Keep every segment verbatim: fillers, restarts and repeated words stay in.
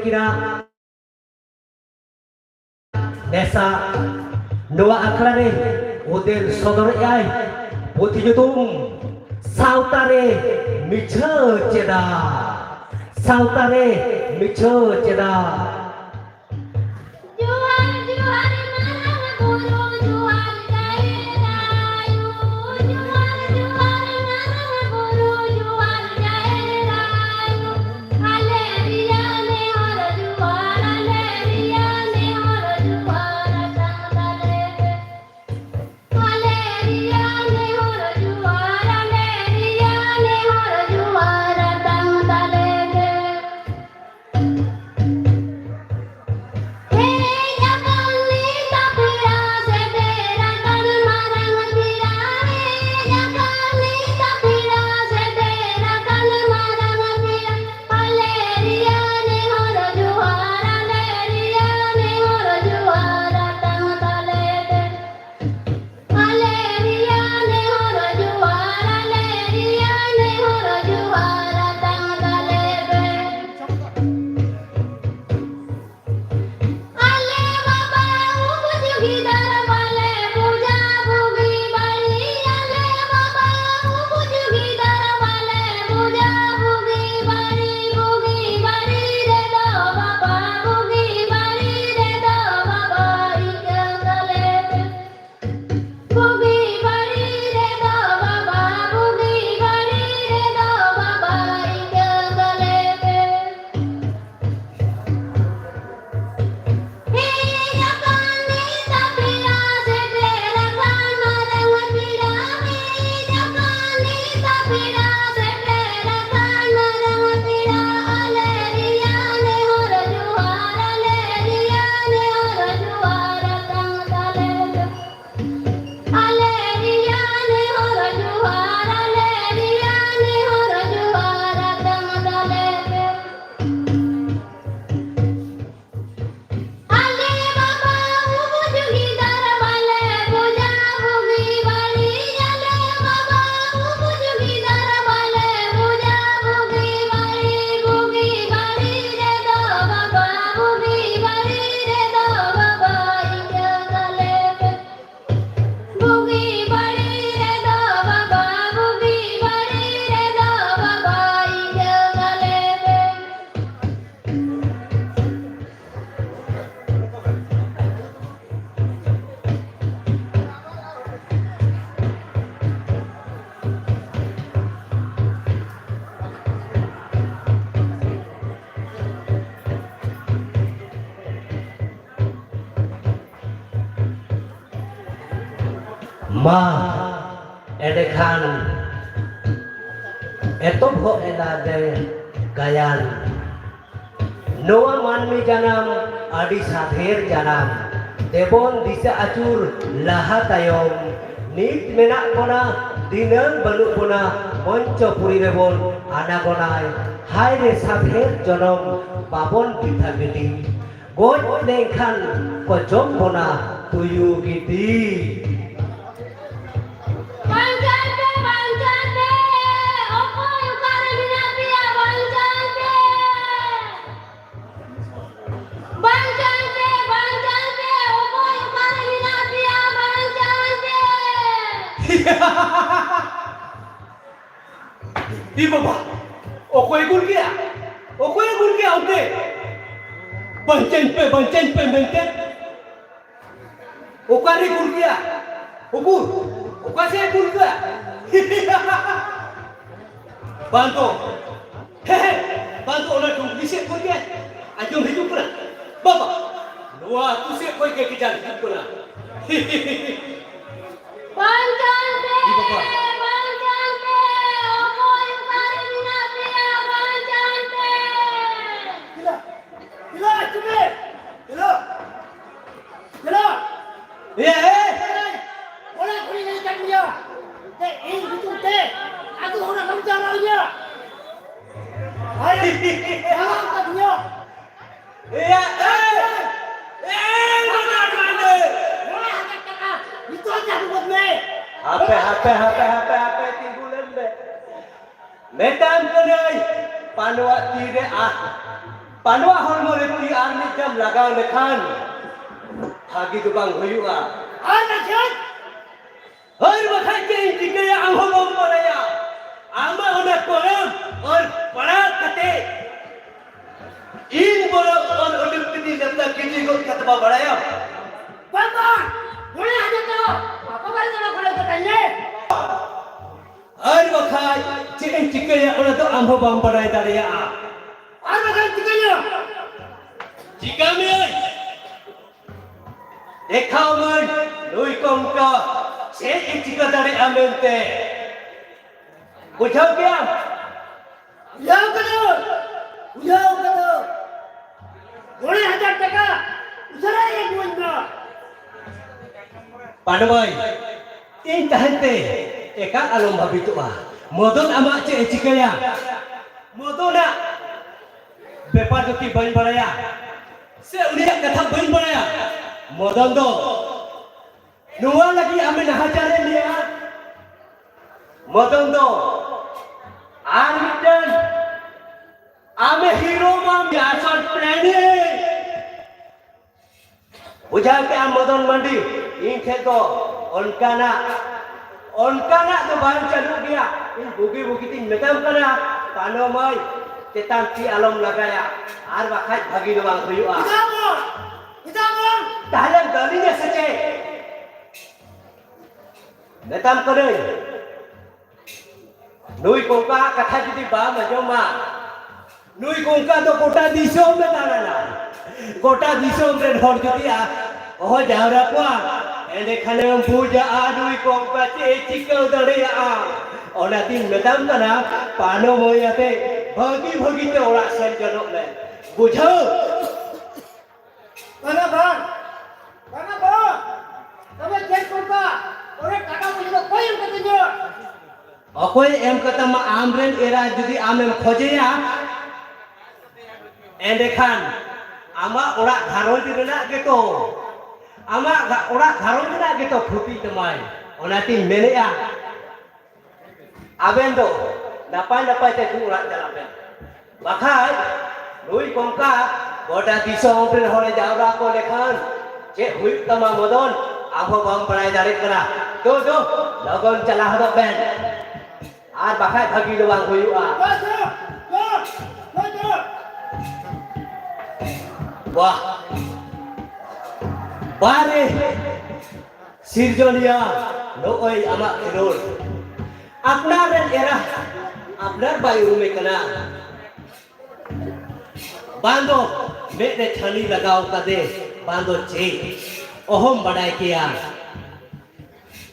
ᱠᱤᱱᱟ᱾ ᱱᱮᱥᱟ ᱱᱚᱣᱟ ᱟᱠᱷᱲᱟ ᱨᱮ ᱩᱫᱮᱞ ᱥᱚᱫᱚᱨᱮᱜᱼᱟᱭ ᱯᱩᱛᱷᱤ ᱧᱩᱛᱩᱢ ᱥᱟᱶᱛᱟ ᱨᱮ ᱢᱤᱪᱷᱟᱹ ᱪᱮᱫᱟᱜ? ᱥᱟᱶᱛᱟ ᱨᱮ ᱢᱤᱪᱷᱟᱹ ᱪᱮᱫᱟᱜ? ᱡᱚᱦᱟᱨ, ᱡᱚᱦᱟᱨ ᱢᱟᱨᱟᱝ ᱵᱩᱨᱩ, ᱡᱚᱦᱟᱨ ᱡᱟᱦᱮᱨ ᱟᱭᱳ᱾ ᱡᱚᱦᱟᱨ, ᱡᱚᱦᱟᱨ ᱢᱟᱨᱟᱝ ᱵᱩᱨᱩ, ᱡᱚᱦᱟᱨ ᱡᱟᱦᱮᱨ ᱟᱭᱳ᱾ ᱟᱞᱮ ᱨᱮᱭᱟᱜ ᱱᱮᱦᱚᱨ ᱡᱚᱦᱟᱨ, ᱟᱞᱮ ᱨᱮᱭᱟᱜ ᱱᱮᱦᱚᱨ ᱡᱚᱦᱟᱨ ᱟᱛᱟᱝ ᱛᱟᱞᱮ ᱯᱮ᱾ ᱟᱞᱮ ᱨᱮᱭᱟᱜ ᱱᱮᱦᱚᱨ ᱡᱚᱦᱟᱨ, ᱟᱞᱮ ᱨᱮᱭᱟᱜ ᱱᱮᱦᱚᱨ ᱡᱚᱦᱟᱨ ᱟᱛᱟᱝ ᱛᱟᱞᱮ ᱯᱮ᱾ ᱢᱟ ᱮᱸᱰᱮᱠᱷᱟᱱ ᱮᱛᱚᱦᱚᱵ ᱮᱫᱟ ᱞᱮ ᱜᱟᱭᱟᱱ᱾ ᱱᱚᱣᱟ ᱢᱟᱹᱱᱢᱤ ᱡᱟᱱᱟᱢ ᱟᱹᱰᱤ ᱥᱟᱫᱷᱮᱨ ᱡᱟᱱᱟᱢ᱾ ᱫᱮᱵᱚᱱ ᱫᱤᱥᱟᱹ ᱟᱹᱪᱩᱨ ᱞᱟᱦᱟ ᱛᱟᱭᱚᱢ᱾ ᱱᱤᱛ ᱢᱮᱱᱟᱜ ᱵᱚᱱᱟ, ᱫᱷᱤᱱᱟᱹᱝ ᱵᱟᱹᱱᱩᱜ ᱵᱚᱱᱟ, ᱢᱚᱧᱪᱚᱯᱩᱨᱤ ᱨᱮᱵᱚᱱ ᱟᱱᱟᱜᱚᱱᱟᱭ᱾ ᱦᱟᱭ ᱨᱮ ᱥᱟᱫᱷᱮᱨ ᱡᱚᱱᱚᱢ, ᱵᱟᱵᱚᱱ ᱵᱤᱛᱟ ᱜᱤᱰᱤ᱾ ᱜᱚᱡ ᱞᱮᱱᱠᱷᱟᱱ ᱠᱚ ᱡᱚᱢ ᱵᱚᱱᱟ ᱛᱩᱭᱩ ᱜᱤᱫᱤ᱾ ᱵᱟᱧᱪᱟᱣ ᱯᱮ, ᱵᱟᱧᱪᱟᱣ ᱯᱮ, ᱚᱠᱚᱭ ᱚᱠᱟᱨᱮ ᱢᱮᱱᱟᱜ ᱯᱮᱭᱟ, ᱵᱟᱧᱪᱟᱣ ᱯᱮ᱾ ᱵᱟᱧᱪᱟᱣ ᱯᱮ, ᱵᱟᱧᱪᱟᱣ ᱯᱮ, ᱚᱠᱚᱭ ᱚᱠᱟᱨᱮ ᱢᱮᱱᱟᱜ ᱯᱮᱭᱟ, ᱵᱟᱧᱪᱟᱣ ᱯᱮ᱾ ᱮ ᱵᱟᱵᱟ, ᱚᱠᱚᱭ ᱜᱩᱞ ᱠᱮᱜᱼᱟ? ᱚᱠᱚᱭᱮ ᱜᱩᱞ ᱠᱮᱜᱼᱟ ᱚᱱᱛᱮ? ᱵᱟᱧᱪᱟᱧ ᱯᱮ, ᱵᱟᱧᱪᱟᱧ ᱯᱮ ᱢᱮᱱᱛᱮ᱾ ᱚᱠᱟᱨᱮ ᱜᱩᱞ ᱠᱮᱜᱼᱟ? ᱩᱠᱩᱨ? ᱚᱠᱟ ᱥᱮᱫ ᱮ ᱜᱩᱞ ᱠᱮᱜᱼᱟ? ᱵᱟᱝ ᱫᱚ, ᱦᱮᱸ, ᱦᱮᱸ, ᱵᱟᱝ ᱫᱚ ᱚᱱᱟ ᱰᱩᱝᱨᱤ ᱥᱮᱫ ᱠᱷᱚᱱ ᱜᱮ ᱟᱸᱡᱚᱢ ᱦᱤᱡᱩᱜ ᱠᱟᱱᱟ᱾ ᱵᱟᱵᱟ, ᱱᱚᱣᱟ ᱟᱹᱛᱩ ᱥᱮᱫ ᱠᱷᱚᱱ ᱜᱮ ᱠᱮᱡᱟᱱ ᱦᱤᱡᱩᱜ ᱠᱟᱱᱟ᱾ ᱵᱟᱧᱪᱟᱣ ᱯᱮ, ᱮ ᱵᱟᱵᱟ᱾ ᱵᱟᱧᱪᱟᱣ ᱯᱮ, ᱚᱠᱚᱭ ᱚᱠᱟᱨᱮ ᱢᱮᱱᱟᱜ ᱯᱮᱭᱟ, ᱵᱟᱧᱪᱟᱣ ᱯᱮ᱾ ᱦᱤᱞᱳ, ᱦᱤᱞᱳ, ᱦᱤᱞᱳ᱾ ᱦᱤᱞᱳ᱾ ᱮ, ᱮ᱾ ᱚᱲᱟᱜ ᱠᱷᱚᱱᱤᱧ ᱞᱟᱹᱭ ᱠᱟᱫ ᱢᱮᱭᱟ᱾ ᱡᱮ ᱤᱧ ᱧᱩᱛᱩᱢ ᱛᱮ ᱟᱹᱛᱩ ᱦᱚᱲ ᱟᱞᱚᱢ ᱡᱟᱣᱨᱟ ᱤᱧᱟ᱾ ᱦᱳᱭ, ᱡᱟᱣᱨᱟ ᱠᱟᱫᱤᱧᱟ᱾ ᱮᱭᱟ, ᱮᱭ, ᱮᱭ, ᱢᱟᱱᱮ, ᱢᱟᱱᱮ᱾ ᱢᱚᱬᱮ ᱦᱟᱡᱟᱨ ᱴᱟᱠᱟ ᱱᱤᱛᱚᱜ ᱪᱟᱹᱞᱩ ᱜᱚᱫ ᱢᱮ᱾ ᱦᱟᱯᱮ, ᱦᱟᱯᱮ, ᱦᱟᱯᱮ, ᱦᱟᱯᱮ, ᱦᱟᱯᱮ, ᱛᱤᱸᱜᱩ ᱞᱮᱱ ᱢᱮ᱾ ᱢᱮᱛᱟᱢ ᱠᱟᱹᱱᱟᱹᱧ, ᱯᱟᱱᱣᱟ ᱛᱤ ᱨᱮ ᱟᱨ, ᱯᱟᱱᱣᱟ ᱦᱚᱲᱢᱚ ᱨᱮ ᱛᱤ ᱟᱨ ᱢᱤᱫ ᱫᱷᱟᱣ ᱞᱟᱜᱟᱣ ᱞᱮᱠᱷᱟᱱ ᱵᱷᱟᱹᱜᱤ ᱫᱚ ᱵᱟᱝ ᱦᱩᱭᱩᱜᱼᱟ᱾ ᱟᱨ ᱵᱟᱠᱷᱟᱱ? ᱟᱨ ᱵᱟᱠᱷᱟᱡ ᱪᱮᱫ ᱤᱧ ᱪᱤᱠᱟᱹᱭᱟ, ᱟᱢ ᱦᱚᱸ ᱵᱟᱢ ᱵᱟᱲᱟᱭᱟ᱾ ᱟᱢᱟᱜ ᱚᱱᱟ ᱠᱚᱨᱚᱢ ᱚᱞ ᱯᱟᱲᱦᱟᱣ ᱠᱟᱛᱮ ᱤᱧ ᱵᱚᱨᱚᱝ ᱚᱞ ᱩᱰᱩᱠ ᱠᱟᱛᱮ ᱞᱮᱯᱴᱟ ᱜᱤᱰᱤ ᱜᱚᱫ ᱠᱟᱛᱟ ᱵᱟᱲᱟᱭᱟᱢ᱾ ᱵᱟᱝ, ᱵᱟᱝ, ᱢᱚᱬᱮ ᱦᱟᱡᱟᱨ ᱴᱟᱠᱟ ᱟᱠᱚ ᱵᱟᱨᱮ ᱫᱚ ᱠᱷᱚᱨᱚᱪ ᱠᱟᱛᱟ ᱤᱧ ᱢᱮ᱾ ᱟᱨ ᱵᱟᱠᱷᱟᱡ ᱪᱮᱫ ᱤᱧ ᱪᱤᱠᱟᱹᱭᱟ, ᱚᱱᱟ ᱫᱚ ᱟᱢ ᱦᱚᱸ ᱵᱟᱢ ᱵᱟᱲᱟᱭ ᱫᱟᱲᱮᱭᱟᱜᱼᱟ᱾ ᱟᱨ ᱵᱟᱠᱷᱟᱡ ᱪᱤᱠᱟᱹᱭᱟ? ᱪᱤᱠᱟᱹ ᱢᱮᱭᱟᱹᱧ? ᱫᱮᱠᱷᱟᱣ ᱢᱟᱹᱧ ᱱᱩᱭ ᱠᱚᱝᱠᱟ ᱪᱮᱫ ᱮ ᱪᱤᱠᱟᱹ ᱫᱟᱲᱮᱭᱟᱜᱼᱟ ᱢᱮᱱᱛᱮ᱾ ᱵᱩᱡᱷᱟᱹᱣ ᱠᱮᱜᱼᱟᱢ? ᱵᱩᱡᱷᱟᱹᱣ ᱠᱟᱫᱟᱹᱧ, ᱵᱩᱡᱷᱟᱹᱣ ᱠᱟᱫᱟᱹᱧ᱾ ᱢᱚᱬᱮ ᱦᱟᱡᱟᱨ ᱴᱟᱠᱟ ᱩᱥᱟᱹᱨᱟ ᱤᱢᱟᱹᱧ ᱢᱮ᱾ ᱯᱟᱸᱰᱩ ᱵᱷᱟᱹᱭ, ᱤᱧ ᱛᱟᱦᱮᱱ ᱛᱮ ᱮᱠᱟᱞ ᱟᱞᱚᱢ ᱵᱷᱟᱹᱵᱤᱛᱚᱜᱼᱟ᱾ ᱢᱚᱫᱚᱱ ᱟᱢᱟᱜ ᱪᱮᱫ ᱮ ᱪᱤᱠᱟᱹᱭᱟ? ᱢᱚᱫᱚᱱᱟᱜ ᱵᱮᱯᱟᱨ ᱫᱚ ᱠᱤ ᱵᱟᱹᱧ ᱵᱟᱲᱟᱭᱟ? ᱥᱮ ᱩᱱᱤᱭᱟᱜ ᱠᱟᱛᱷᱟ ᱵᱟᱹᱧ ᱵᱟᱲᱟᱭᱟ? ᱢᱚᱫᱚᱱ ᱫᱚ ᱱᱚᱣᱟ ᱞᱟᱹᱜᱤᱫ ᱟᱢᱮ ᱱᱟᱦᱟᱪᱟᱨᱮ ᱢᱮᱭᱟ᱾ ᱢᱚᱫᱚᱱ ᱫᱚ ᱟᱨ ᱢᱤᱫᱴᱟᱝ ᱟᱢᱮ ᱦᱤᱨᱳ ᱢᱟᱢ ᱟᱥᱚᱞ ᱯᱨᱮᱢᱤ᱾ ᱵᱩᱡᱷᱟᱹᱣ ᱠᱮᱜᱼᱟᱢ ᱢᱚᱫᱚᱱ ᱢᱟᱱᱰᱤ? ᱤᱧ ᱴᱷᱮᱱ ᱫᱚ ᱚᱱᱠᱟᱱᱟᱜ, ᱚᱱᱠᱟᱱᱟᱜ ᱫᱚ ᱵᱟᱝ ᱪᱟᱹᱞᱩᱜ ᱜᱮᱭᱟ᱾ ᱤᱧ ᱵᱩᱜᱤ ᱵᱩᱜᱤ ᱛᱤᱧ ᱢᱮᱛᱟᱢ ᱠᱟᱱᱟ, ᱯᱟᱱᱚ ᱢᱟᱹᱭ, ᱪᱮᱛᱟᱱ ᱛᱤ ᱟᱞᱚᱢ ᱞᱟᱜᱟᱭᱟ, ᱟᱨ ᱵᱟᱠᱷᱟᱡ ᱵᱷᱟᱹᱜᱤ ᱫᱚ ᱵᱟᱝ ᱦᱩᱭᱩᱜᱼᱟ᱾ ᱪᱮᱫᱟᱜ ᱵᱟᱝ? ᱪᱮᱫᱟᱜ ᱵᱟᱝ? ᱛᱟᱦᱞᱮᱢ ᱫᱟᱹᱞᱤᱧᱟ ᱥᱮ ᱪᱮᱫ? ᱢᱮᱛᱟᱢ ᱠᱟᱹᱱᱟᱹᱧ, ᱱᱩᱭ ᱠᱚᱝᱠᱟᱣᱟᱜ ᱠᱟᱛᱷᱟ ᱡᱩᱫᱤ ᱵᱟᱢ ᱟᱸᱡᱚᱢᱟ, ᱱᱩᱭ ᱠᱚᱝᱠᱟ ᱫᱚ ᱜᱚᱴᱟ ᱫᱤᱥᱚᱢ ᱮ ᱫᱟᱬᱟᱱᱟ, ᱜᱚᱴᱟ ᱫᱤᱥᱚᱢ ᱨᱮᱱ ᱦᱚᱲ ᱡᱩᱫᱤ ᱟ-, ᱦᱚᱦᱚ ᱡᱟᱣᱨᱟ ᱠᱚᱣᱟ, ᱮᱸᱰᱮᱠᱷᱟᱱᱮᱢ ᱵᱩᱡᱟ ᱱᱩᱭ ᱠᱚᱝᱠᱟ ᱪᱮᱫ ᱮ ᱪᱤᱠᱟᱹ ᱫᱟᱲᱮᱭᱟᱜᱼᱟ᱾ ᱚᱱᱟᱛᱤᱧ ᱢᱮᱛᱟᱢ ᱠᱟᱱᱟ, ᱯᱟᱱᱚ ᱢᱟᱹᱭ ᱟᱛᱮ ᱵᱷᱟᱹᱜᱤ ᱵᱷᱟᱹᱜᱤ ᱛᱮ ᱚᱲᱟᱜ ᱥᱮᱱ ᱡᱚᱱᱚᱜ ᱢᱮ, ᱵᱩᱡᱷᱟᱹᱣ? ᱵᱟᱝᱟ ᱵᱟᱝ, ᱵᱟᱝᱟ ᱵᱟᱝ᱾ ᱛᱚᱵᱮ ᱪᱮᱫ ᱠᱚ ᱚᱱᱠᱟ? ᱚᱱᱟ ᱴᱟᱠᱟ ᱯᱚᱭᱥᱟ ᱫᱚ ᱚᱠᱚᱭ ᱮᱢ ᱠᱟᱛᱮ ᱧᱚᱜ? ᱚᱠᱚᱭ ᱮᱢ ᱠᱟᱛᱟᱢᱟ? ᱟᱢᱨᱮᱱ ᱮᱨᱟ ᱡᱩᱫᱤ ᱟᱢᱮᱢ ᱠᱷᱚᱡᱮᱭᱟ, ᱮᱸᱰᱮᱠᱷᱟᱱ ᱟᱢᱟᱜ ᱚᱲᱟᱜ ᱜᱷᱟᱨᱚᱸᱡᱽ ᱨᱮᱱᱟᱜ ᱜᱮᱛᱚ, ᱟᱢᱟᱜ ᱜᱷᱟ-, ᱚᱲᱟᱜ ᱜᱷᱟᱨᱚᱸᱡᱽ ᱨᱮᱱᱟᱜ ᱜᱮᱛᱚ ᱠᱷᱚᱛᱤᱜ ᱛᱟᱢᱟᱭ᱾ ᱚᱱᱟᱛᱤᱧ ᱢᱮᱱᱮᱫᱼᱟ, ᱟᱵᱮᱱ ᱫᱚ ᱱᱟᱯᱟᱭ ᱱᱟᱯᱟᱭ ᱛᱮ ᱫᱩ ᱚᱲᱟᱜ ᱪᱟᱞᱟᱜ ᱵᱮᱱ, ᱵᱟᱠᱷᱟᱡ ᱱᱩᱭ ᱠᱚᱝᱠᱟ ᱜᱚᱴᱟ ᱫᱤᱥᱚᱢ ᱨᱮᱱ ᱦᱚᱲᱮ ᱡᱟᱣᱨᱟ ᱠᱚ ᱞᱮᱠᱷᱟᱱ ᱪᱮᱫ ᱦᱩᱭᱩᱜ ᱛᱟᱢᱟ ᱢᱚᱫᱚᱱ, ᱟᱢ ᱦᱚᱸ ᱵᱟᱢ ᱵᱟᱲᱟᱭ ᱫᱟᱲᱮᱭᱟᱜ ᱠᱟᱱᱟ᱾ ᱫᱩ, ᱫᱩ, ᱞᱚᱜᱚᱱ ᱪᱟᱞᱟᱣ ᱦᱚᱫᱚᱜ ᱵᱮᱱ, ᱟᱨ ᱵᱟᱠᱷᱟᱡ ᱵᱷᱟᱹᱜᱤ ᱫᱚ ᱵᱟᱝ ᱦᱩᱭᱩᱜᱼᱟ᱾ ᱵᱟᱦ! ᱵᱟᱦ ᱨᱮ! ᱥᱤᱨᱡᱚᱱᱤᱭᱟ, ᱱᱚᱜᱼᱚᱭ ᱟᱢᱟᱜ ᱠᱷᱮᱞᱳᱰ᱾ ᱟᱯᱱᱟᱨ ᱨᱮᱱ ᱮᱨᱟ ᱟᱯᱱᱟᱨ ᱵᱟᱭ ᱩᱨᱩᱢᱮ ᱠᱟᱱᱟ᱾ ᱵᱟᱝ ᱫᱚ ᱢᱮᱫ ᱨᱮ ᱪᱷᱟᱹᱱᱤ ᱞᱟᱜᱟᱣ ᱠᱟᱫᱮ, ᱵᱟᱝ ᱫᱚ ᱪᱮᱫ, ᱚᱦᱚᱢ ᱵᱟᱰᱟᱭ ᱠᱮᱭᱟ᱾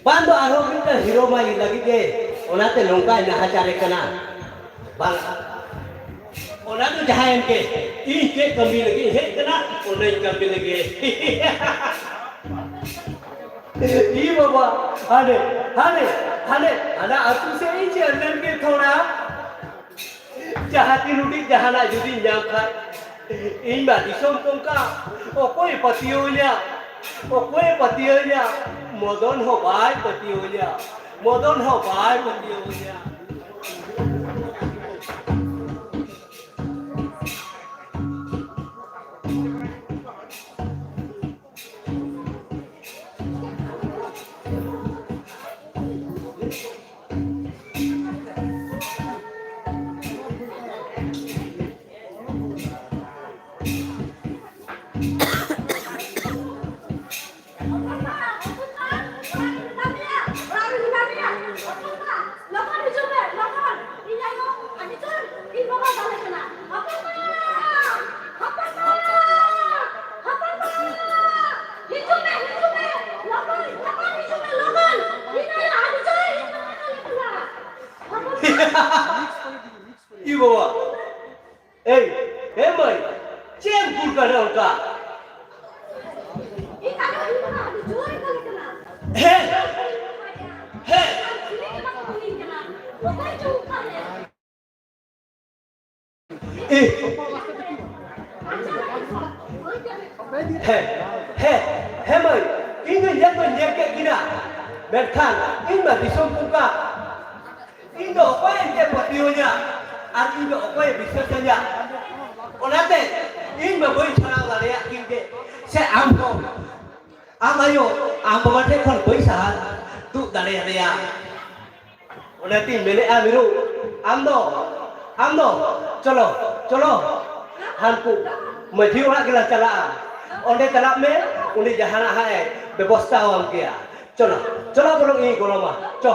ᱵᱟᱝ ᱫᱚ ᱟᱨᱦᱚᱸ ᱢᱤᱫᱴᱟᱝ ᱦᱤᱨᱳ ᱢᱟᱭ ᱞᱟᱹᱜᱤᱫ ᱜᱮ ᱚᱱᱟᱛᱮ ᱱᱚᱝᱠᱟᱭ ᱱᱟᱦᱟᱪᱟᱨᱮ ᱠᱟᱱᱟ᱾ ᱵᱟᱝ, ᱚᱱᱟ ᱫᱚ ᱡᱟᱦᱟᱸᱭᱮᱱ ᱜᱮ, ᱤᱧ ᱪᱮᱫ ᱠᱟᱹᱢᱤ ᱞᱟᱹᱜᱤᱫ ᱤᱧ ᱦᱮᱡ ᱠᱟᱱᱟ, ᱚᱱᱟᱧ ᱠᱟᱹᱢᱤ ᱞᱟᱹᱜᱤᱫ᱾ ᱤ ᱵᱟᱵᱟ, ᱦᱟᱱᱮ, ᱦᱟᱱᱮ, ᱦᱟᱱᱮ, ᱦᱟᱱᱟ ᱟᱹᱛᱩ ᱥᱮᱫ ᱤᱧ ᱪᱟᱞᱟᱣ ᱞᱮᱱ ᱜᱮ ᱛᱷᱚᱲᱟ᱾ ᱡᱟᱦᱟᱸ ᱛᱤᱱ ᱩᱰᱤᱡ ᱡᱟᱦᱟᱱᱟᱜ ᱡᱩᱫᱤᱧ ᱧᱟᱢ ᱠᱷᱟᱡ, ᱤᱧ ᱢᱟ ᱫᱤᱥᱚᱢ ᱠᱚᱝᱠᱟ, ᱚᱠᱚᱭᱮ ᱯᱟᱹᱛᱭᱟᱹᱣᱟᱹᱧᱟ? ᱚᱠᱚᱭᱮ ᱯᱟᱹᱛᱭᱟᱹᱣᱟᱹᱧᱟ? ᱢᱚᱫᱚᱱ ᱦᱚᱸ ᱵᱟᱭ ᱯᱟᱹᱛᱭᱟᱹᱣᱟᱹᱧᱟ, ᱢᱚᱫᱚᱱ ᱦᱚᱸ ᱵᱟᱭ ᱯᱟᱹᱛᱭᱟᱹᱣᱟᱹᱧᱟ᱾ ᱞᱚᱜᱚᱱ ᱦᱤᱡᱩᱜ ᱢᱮ, ᱞᱚᱜᱚᱱ᱾ ᱤᱧ ᱟᱭᱳ ᱟᱹᱰᱤ ᱡᱳᱨ ᱤᱧ ᱵᱟᱵᱟ ᱫᱟᱞᱮ ᱠᱟᱱᱟ᱾ ᱦᱚᱯᱚᱱ ᱵᱟ! ᱦᱚᱯᱚᱱ ᱵᱟ! ᱦᱚᱯᱚᱱ ᱵᱟ! ᱦᱤᱡᱩᱜ ᱢᱮ, ᱦᱤᱡᱩᱜ ᱢᱮ, ᱞᱚᱜᱚᱱ, ᱞᱚᱜᱚᱱ ᱦᱤᱡᱩᱜ ᱢᱮ, ᱞᱚᱜᱚᱱ᱾ ᱤᱧ ᱟᱭᱳ ᱟᱹᱰᱤ ᱡᱳᱨ ᱤᱧ ᱵᱟᱵᱟ ᱫᱟᱞᱮ ᱠᱟᱱᱟ᱾ ᱦᱚᱯᱚᱱ ᱵᱟ! ᱤ ᱵᱟᱵᱟ! ᱮᱭ, ᱮ ᱢᱟᱹᱭ, ᱪᱮᱫ ᱮᱢ ᱜᱩᱞ ᱠᱟᱱᱟ ᱚᱱᱠᱟ? ᱤᱧ ᱟᱭᱳ ᱤᱧ ᱵᱟᱵᱟ ᱟᱹᱰᱤ ᱡᱳᱨ ᱤᱧ ᱫᱟᱞᱮ ᱠᱟᱱᱟ᱾ ᱦᱮᱸ? ᱦᱮᱸ? ᱟᱨ ᱪᱤᱞᱤ ᱜᱮ ᱵᱟᱠᱚ ᱠᱩᱞᱤᱧ ᱠᱟᱱᱟ᱾ ᱚᱠᱚᱭ ᱪᱚ ᱚᱠᱟ ᱨᱮ? ᱮ᱾ ᱦᱮᱸ, ᱦᱮᱸ, ᱦᱮᱸ ᱢᱟᱹᱭ, ᱤᱧ ᱫᱚ ᱧᱮᱞ ᱫᱚᱧ ᱧᱮᱞ ᱠᱮᱫ ᱠᱤᱱᱟ, ᱢᱮᱱᱠᱷᱟᱱ ᱤᱧ ᱢᱟ ᱫᱤᱥᱚᱢ ᱠᱚᱝᱠᱟ, ᱤᱧ ᱫᱚ ᱚᱠᱚᱭ ᱮᱱᱛᱮ ᱯᱟᱹᱛᱭᱟᱹᱣᱟᱹᱧᱟ? ᱟᱨ ᱤᱧ ᱫᱚ ᱚᱠᱚᱭᱮ ᱵᱤᱥᱣᱟᱥᱟᱹᱧᱟ? ᱚᱱᱟᱛᱮ ᱤᱧ ᱢᱟ ᱵᱟᱹᱧ ᱪᱷᱟᱲᱟᱣ ᱫᱟᱲᱮᱭᱟᱜ ᱠᱤᱱ ᱜᱮ᱾ ᱥᱮ ᱟᱢ ᱦᱚᱸ, ᱟᱢ ᱟᱭᱳ, ᱟᱢ ᱵᱟᱵᱟ ᱴᱷᱮᱱ ᱠᱷᱚᱱ ᱵᱟᱹᱧ ᱥᱟᱦᱟ ᱛᱩᱫ ᱫᱟᱲᱮᱭᱟᱫᱮᱭᱟ᱾ ᱚᱱᱟᱛᱤᱧ ᱢᱮᱱᱮᱫᱼᱟ ᱢᱤᱨᱩ, ᱟᱢ ᱫᱚ, ᱟᱢ ᱫᱚ, ᱪᱚᱞᱚ, ᱪᱚᱞᱚ, ᱦᱟᱱᱠᱩ ᱢᱟᱹᱡᱷᱤ ᱚᱲᱟᱜ ᱜᱮᱞᱟᱝ ᱪᱟᱞᱟᱜᱼᱟ᱾ ᱚᱸᱰᱮ ᱪᱟᱞᱟᱜ ᱢᱮ, ᱩᱱᱤ ᱡᱟᱦᱟᱱᱟᱜ ᱦᱟᱸᱜ ᱮ ᱵᱮᱵᱚᱥᱛᱷᱟ ᱟᱢ ᱜᱮᱭᱟ᱾ ᱪᱚᱞᱚ, ᱪᱚᱞᱚ ᱵᱚᱞᱚᱝ ᱤᱧ ᱜᱚᱲᱚᱢᱟ, ᱪᱚ᱾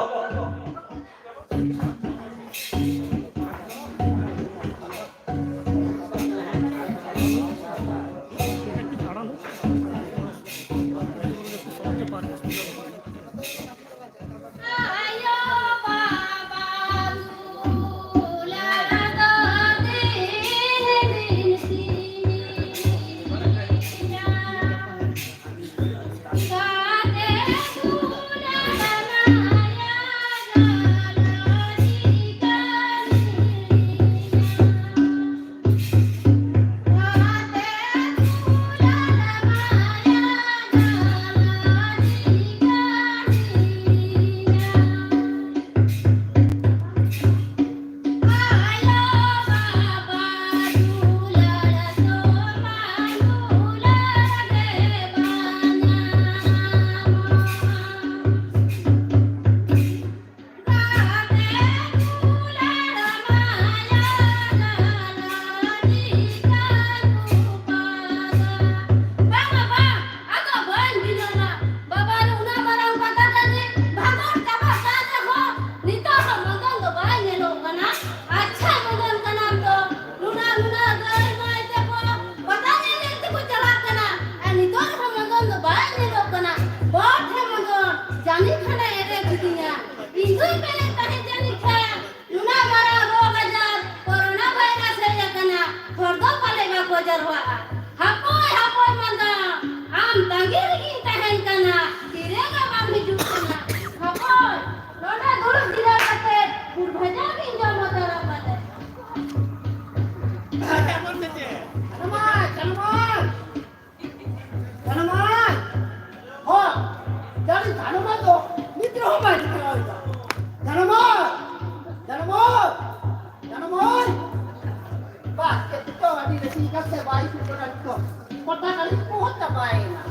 ᱠᱚᱴᱟ ᱠᱟᱹᱞᱤ ᱠᱚᱦᱚᱸ ᱪᱟᱵᱟᱭᱮᱱᱟ᱾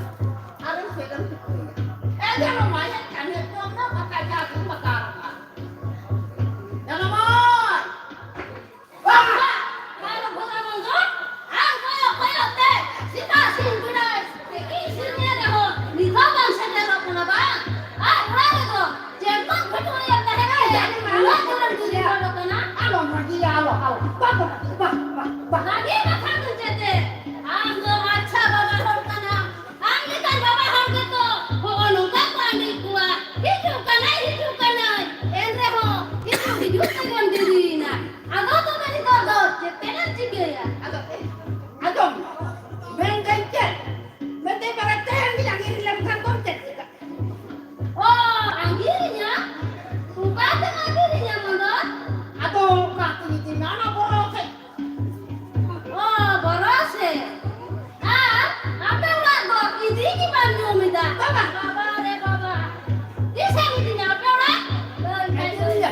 ᱟᱨ ᱪᱮᱫ ᱮᱢ ᱪᱤᱠᱟᱹᱭᱟ? ᱮ ᱡᱟᱱᱟᱢ ᱟᱭᱟᱜ ᱠᱟᱹᱢᱤ ᱠᱚ ᱚᱱᱟ ᱵᱟᱠᱷᱟᱡ ᱡᱟ ᱜᱮ ᱵᱟᱠᱟ ᱨᱟᱠᱟᱵ᱾ ᱡᱟᱱᱟᱢ ᱟᱭ! ᱵᱟᱵᱟ! ᱵᱟᱵᱟ ᱵᱷᱳᱜᱟ ᱢᱚᱱᱫᱚ, ᱟᱢ ᱠᱚᱭᱚᱜ ᱠᱚᱭᱚᱜ ᱛᱮ ᱥᱮᱛᱟᱜ ᱥᱤᱧ ᱵᱮᱲᱟ ᱛᱤᱠᱤᱱ ᱥᱤᱧ ᱧᱮᱞ ᱨᱮᱦᱚᱸ ᱱᱤᱛ ᱦᱚᱸ ᱵᱟᱢ ᱥᱮᱴᱮᱨᱚᱜ ᱠᱟᱱᱟ ᱵᱟᱝ? ᱟᱨ ᱚᱲᱟᱜ ᱨᱮᱫᱚ ᱪᱮᱫ ᱠᱚ ᱵᱷᱟᱹᱴᱩᱲᱤᱭᱟᱹ ᱛᱟᱦᱮᱸ ᱠᱟᱱᱟ? ᱩᱱᱟᱹᱜ ᱫᱩᱞᱟᱹᱲ ᱫᱩᱞᱟᱹᱲ ᱦᱚᱲ ᱠᱟᱱᱟ᱾ ᱟᱞᱚᱢ ᱨᱟᱹᱜᱤᱭᱟ, ᱟᱞᱚ, ᱟᱞᱚ, ᱵᱟᱠᱚ ᱨᱟᱹᱜᱤ, ᱵᱟ, ᱵᱟ, ᱵᱟ᱾ ᱨᱟᱹᱜᱤ ᱵᱟᱠᱷᱟᱱ ᱫᱚ ᱪᱮᱫ ᱛᱮ? ᱟᱢ ᱫᱚ ᱟᱪᱪᱷᱟ ᱵᱟᱵᱟ ᱦᱚᱲ ᱠᱟᱱᱟᱢ᱾ ᱟᱢ ᱞᱮᱠᱟᱱ ᱵᱟᱵᱟ ᱦᱚᱲ ᱜᱮᱛᱚ ᱦᱚᱸᱜᱼᱚ ᱱᱚᱝᱠᱟ ᱠᱚ ᱟᱸᱰᱤ ᱠᱚᱣᱟ᱾ ᱦᱤᱡᱩᱜ ᱠᱟᱱᱟᱭ, ᱦᱤᱡᱩᱜ ᱠᱟᱱᱟᱭ᱾ ᱮᱱ ᱨᱮᱦᱚᱸ ᱦᱤᱡᱩᱜ, ᱦᱤᱡᱩᱜ ᱛᱮᱜᱮᱢ ᱫᱮᱨᱤᱭᱮᱱᱟ᱾ ᱟᱫᱚ ᱛᱚᱵᱮ ᱱᱤᱛᱚᱜ ᱫᱚ ᱪᱮᱫ ᱛᱮᱢ ᱪᱤᱠᱟᱹᱭᱟ? ᱟᱫᱚ, ᱟᱸᱡᱚᱢ, ᱢᱮᱱᱫᱟᱹᱧ ᱪᱮᱫ? ᱢᱮᱱᱫᱟᱹᱧ ᱵᱟᱵᱟ ᱛᱮᱦᱮᱧ ᱜᱮ ᱟᱸᱜᱤᱨ ᱞᱮᱢ ᱠᱷᱟᱱ ᱫᱚᱢ ᱪᱮᱫ ᱪᱤᱠᱟᱹᱜᱼᱟ? ᱚ, ᱟᱸᱜᱤᱨᱤᱧᱟ? ᱚᱠᱟ ᱛᱮᱢ ᱟᱸᱜᱤᱨᱤᱧᱟ ᱢᱚᱱᱚᱛ? ᱟᱫᱚ ᱚᱠᱟ ᱛᱮᱧ ᱤᱫᱤ ᱢᱮᱭᱟ? ᱚᱱᱟ ᱵᱚᱨᱚ ᱥᱮᱫ᱾ ᱚ, ᱵᱚᱨᱚ ᱥᱮᱫ᱾ ᱟᱨ ᱟᱯᱮ ᱚᱲᱟᱜ ᱫᱚ ᱤᱫᱤ ᱜᱮ ᱵᱟᱢ ᱧᱩᱢ ᱮᱫᱟ᱾ ᱵᱟᱵᱟ᱾ ᱵᱟᱵᱟ ᱨᱮ ᱵᱟᱵᱟ᱾ ᱛᱤᱥᱮᱢ ᱤᱫᱤᱧᱟ ᱟᱯᱮ ᱚᱲᱟᱜ? ᱫᱟᱹᱭ ᱠᱟᱹᱭ᱾ ᱤᱫᱤᱭᱟ᱾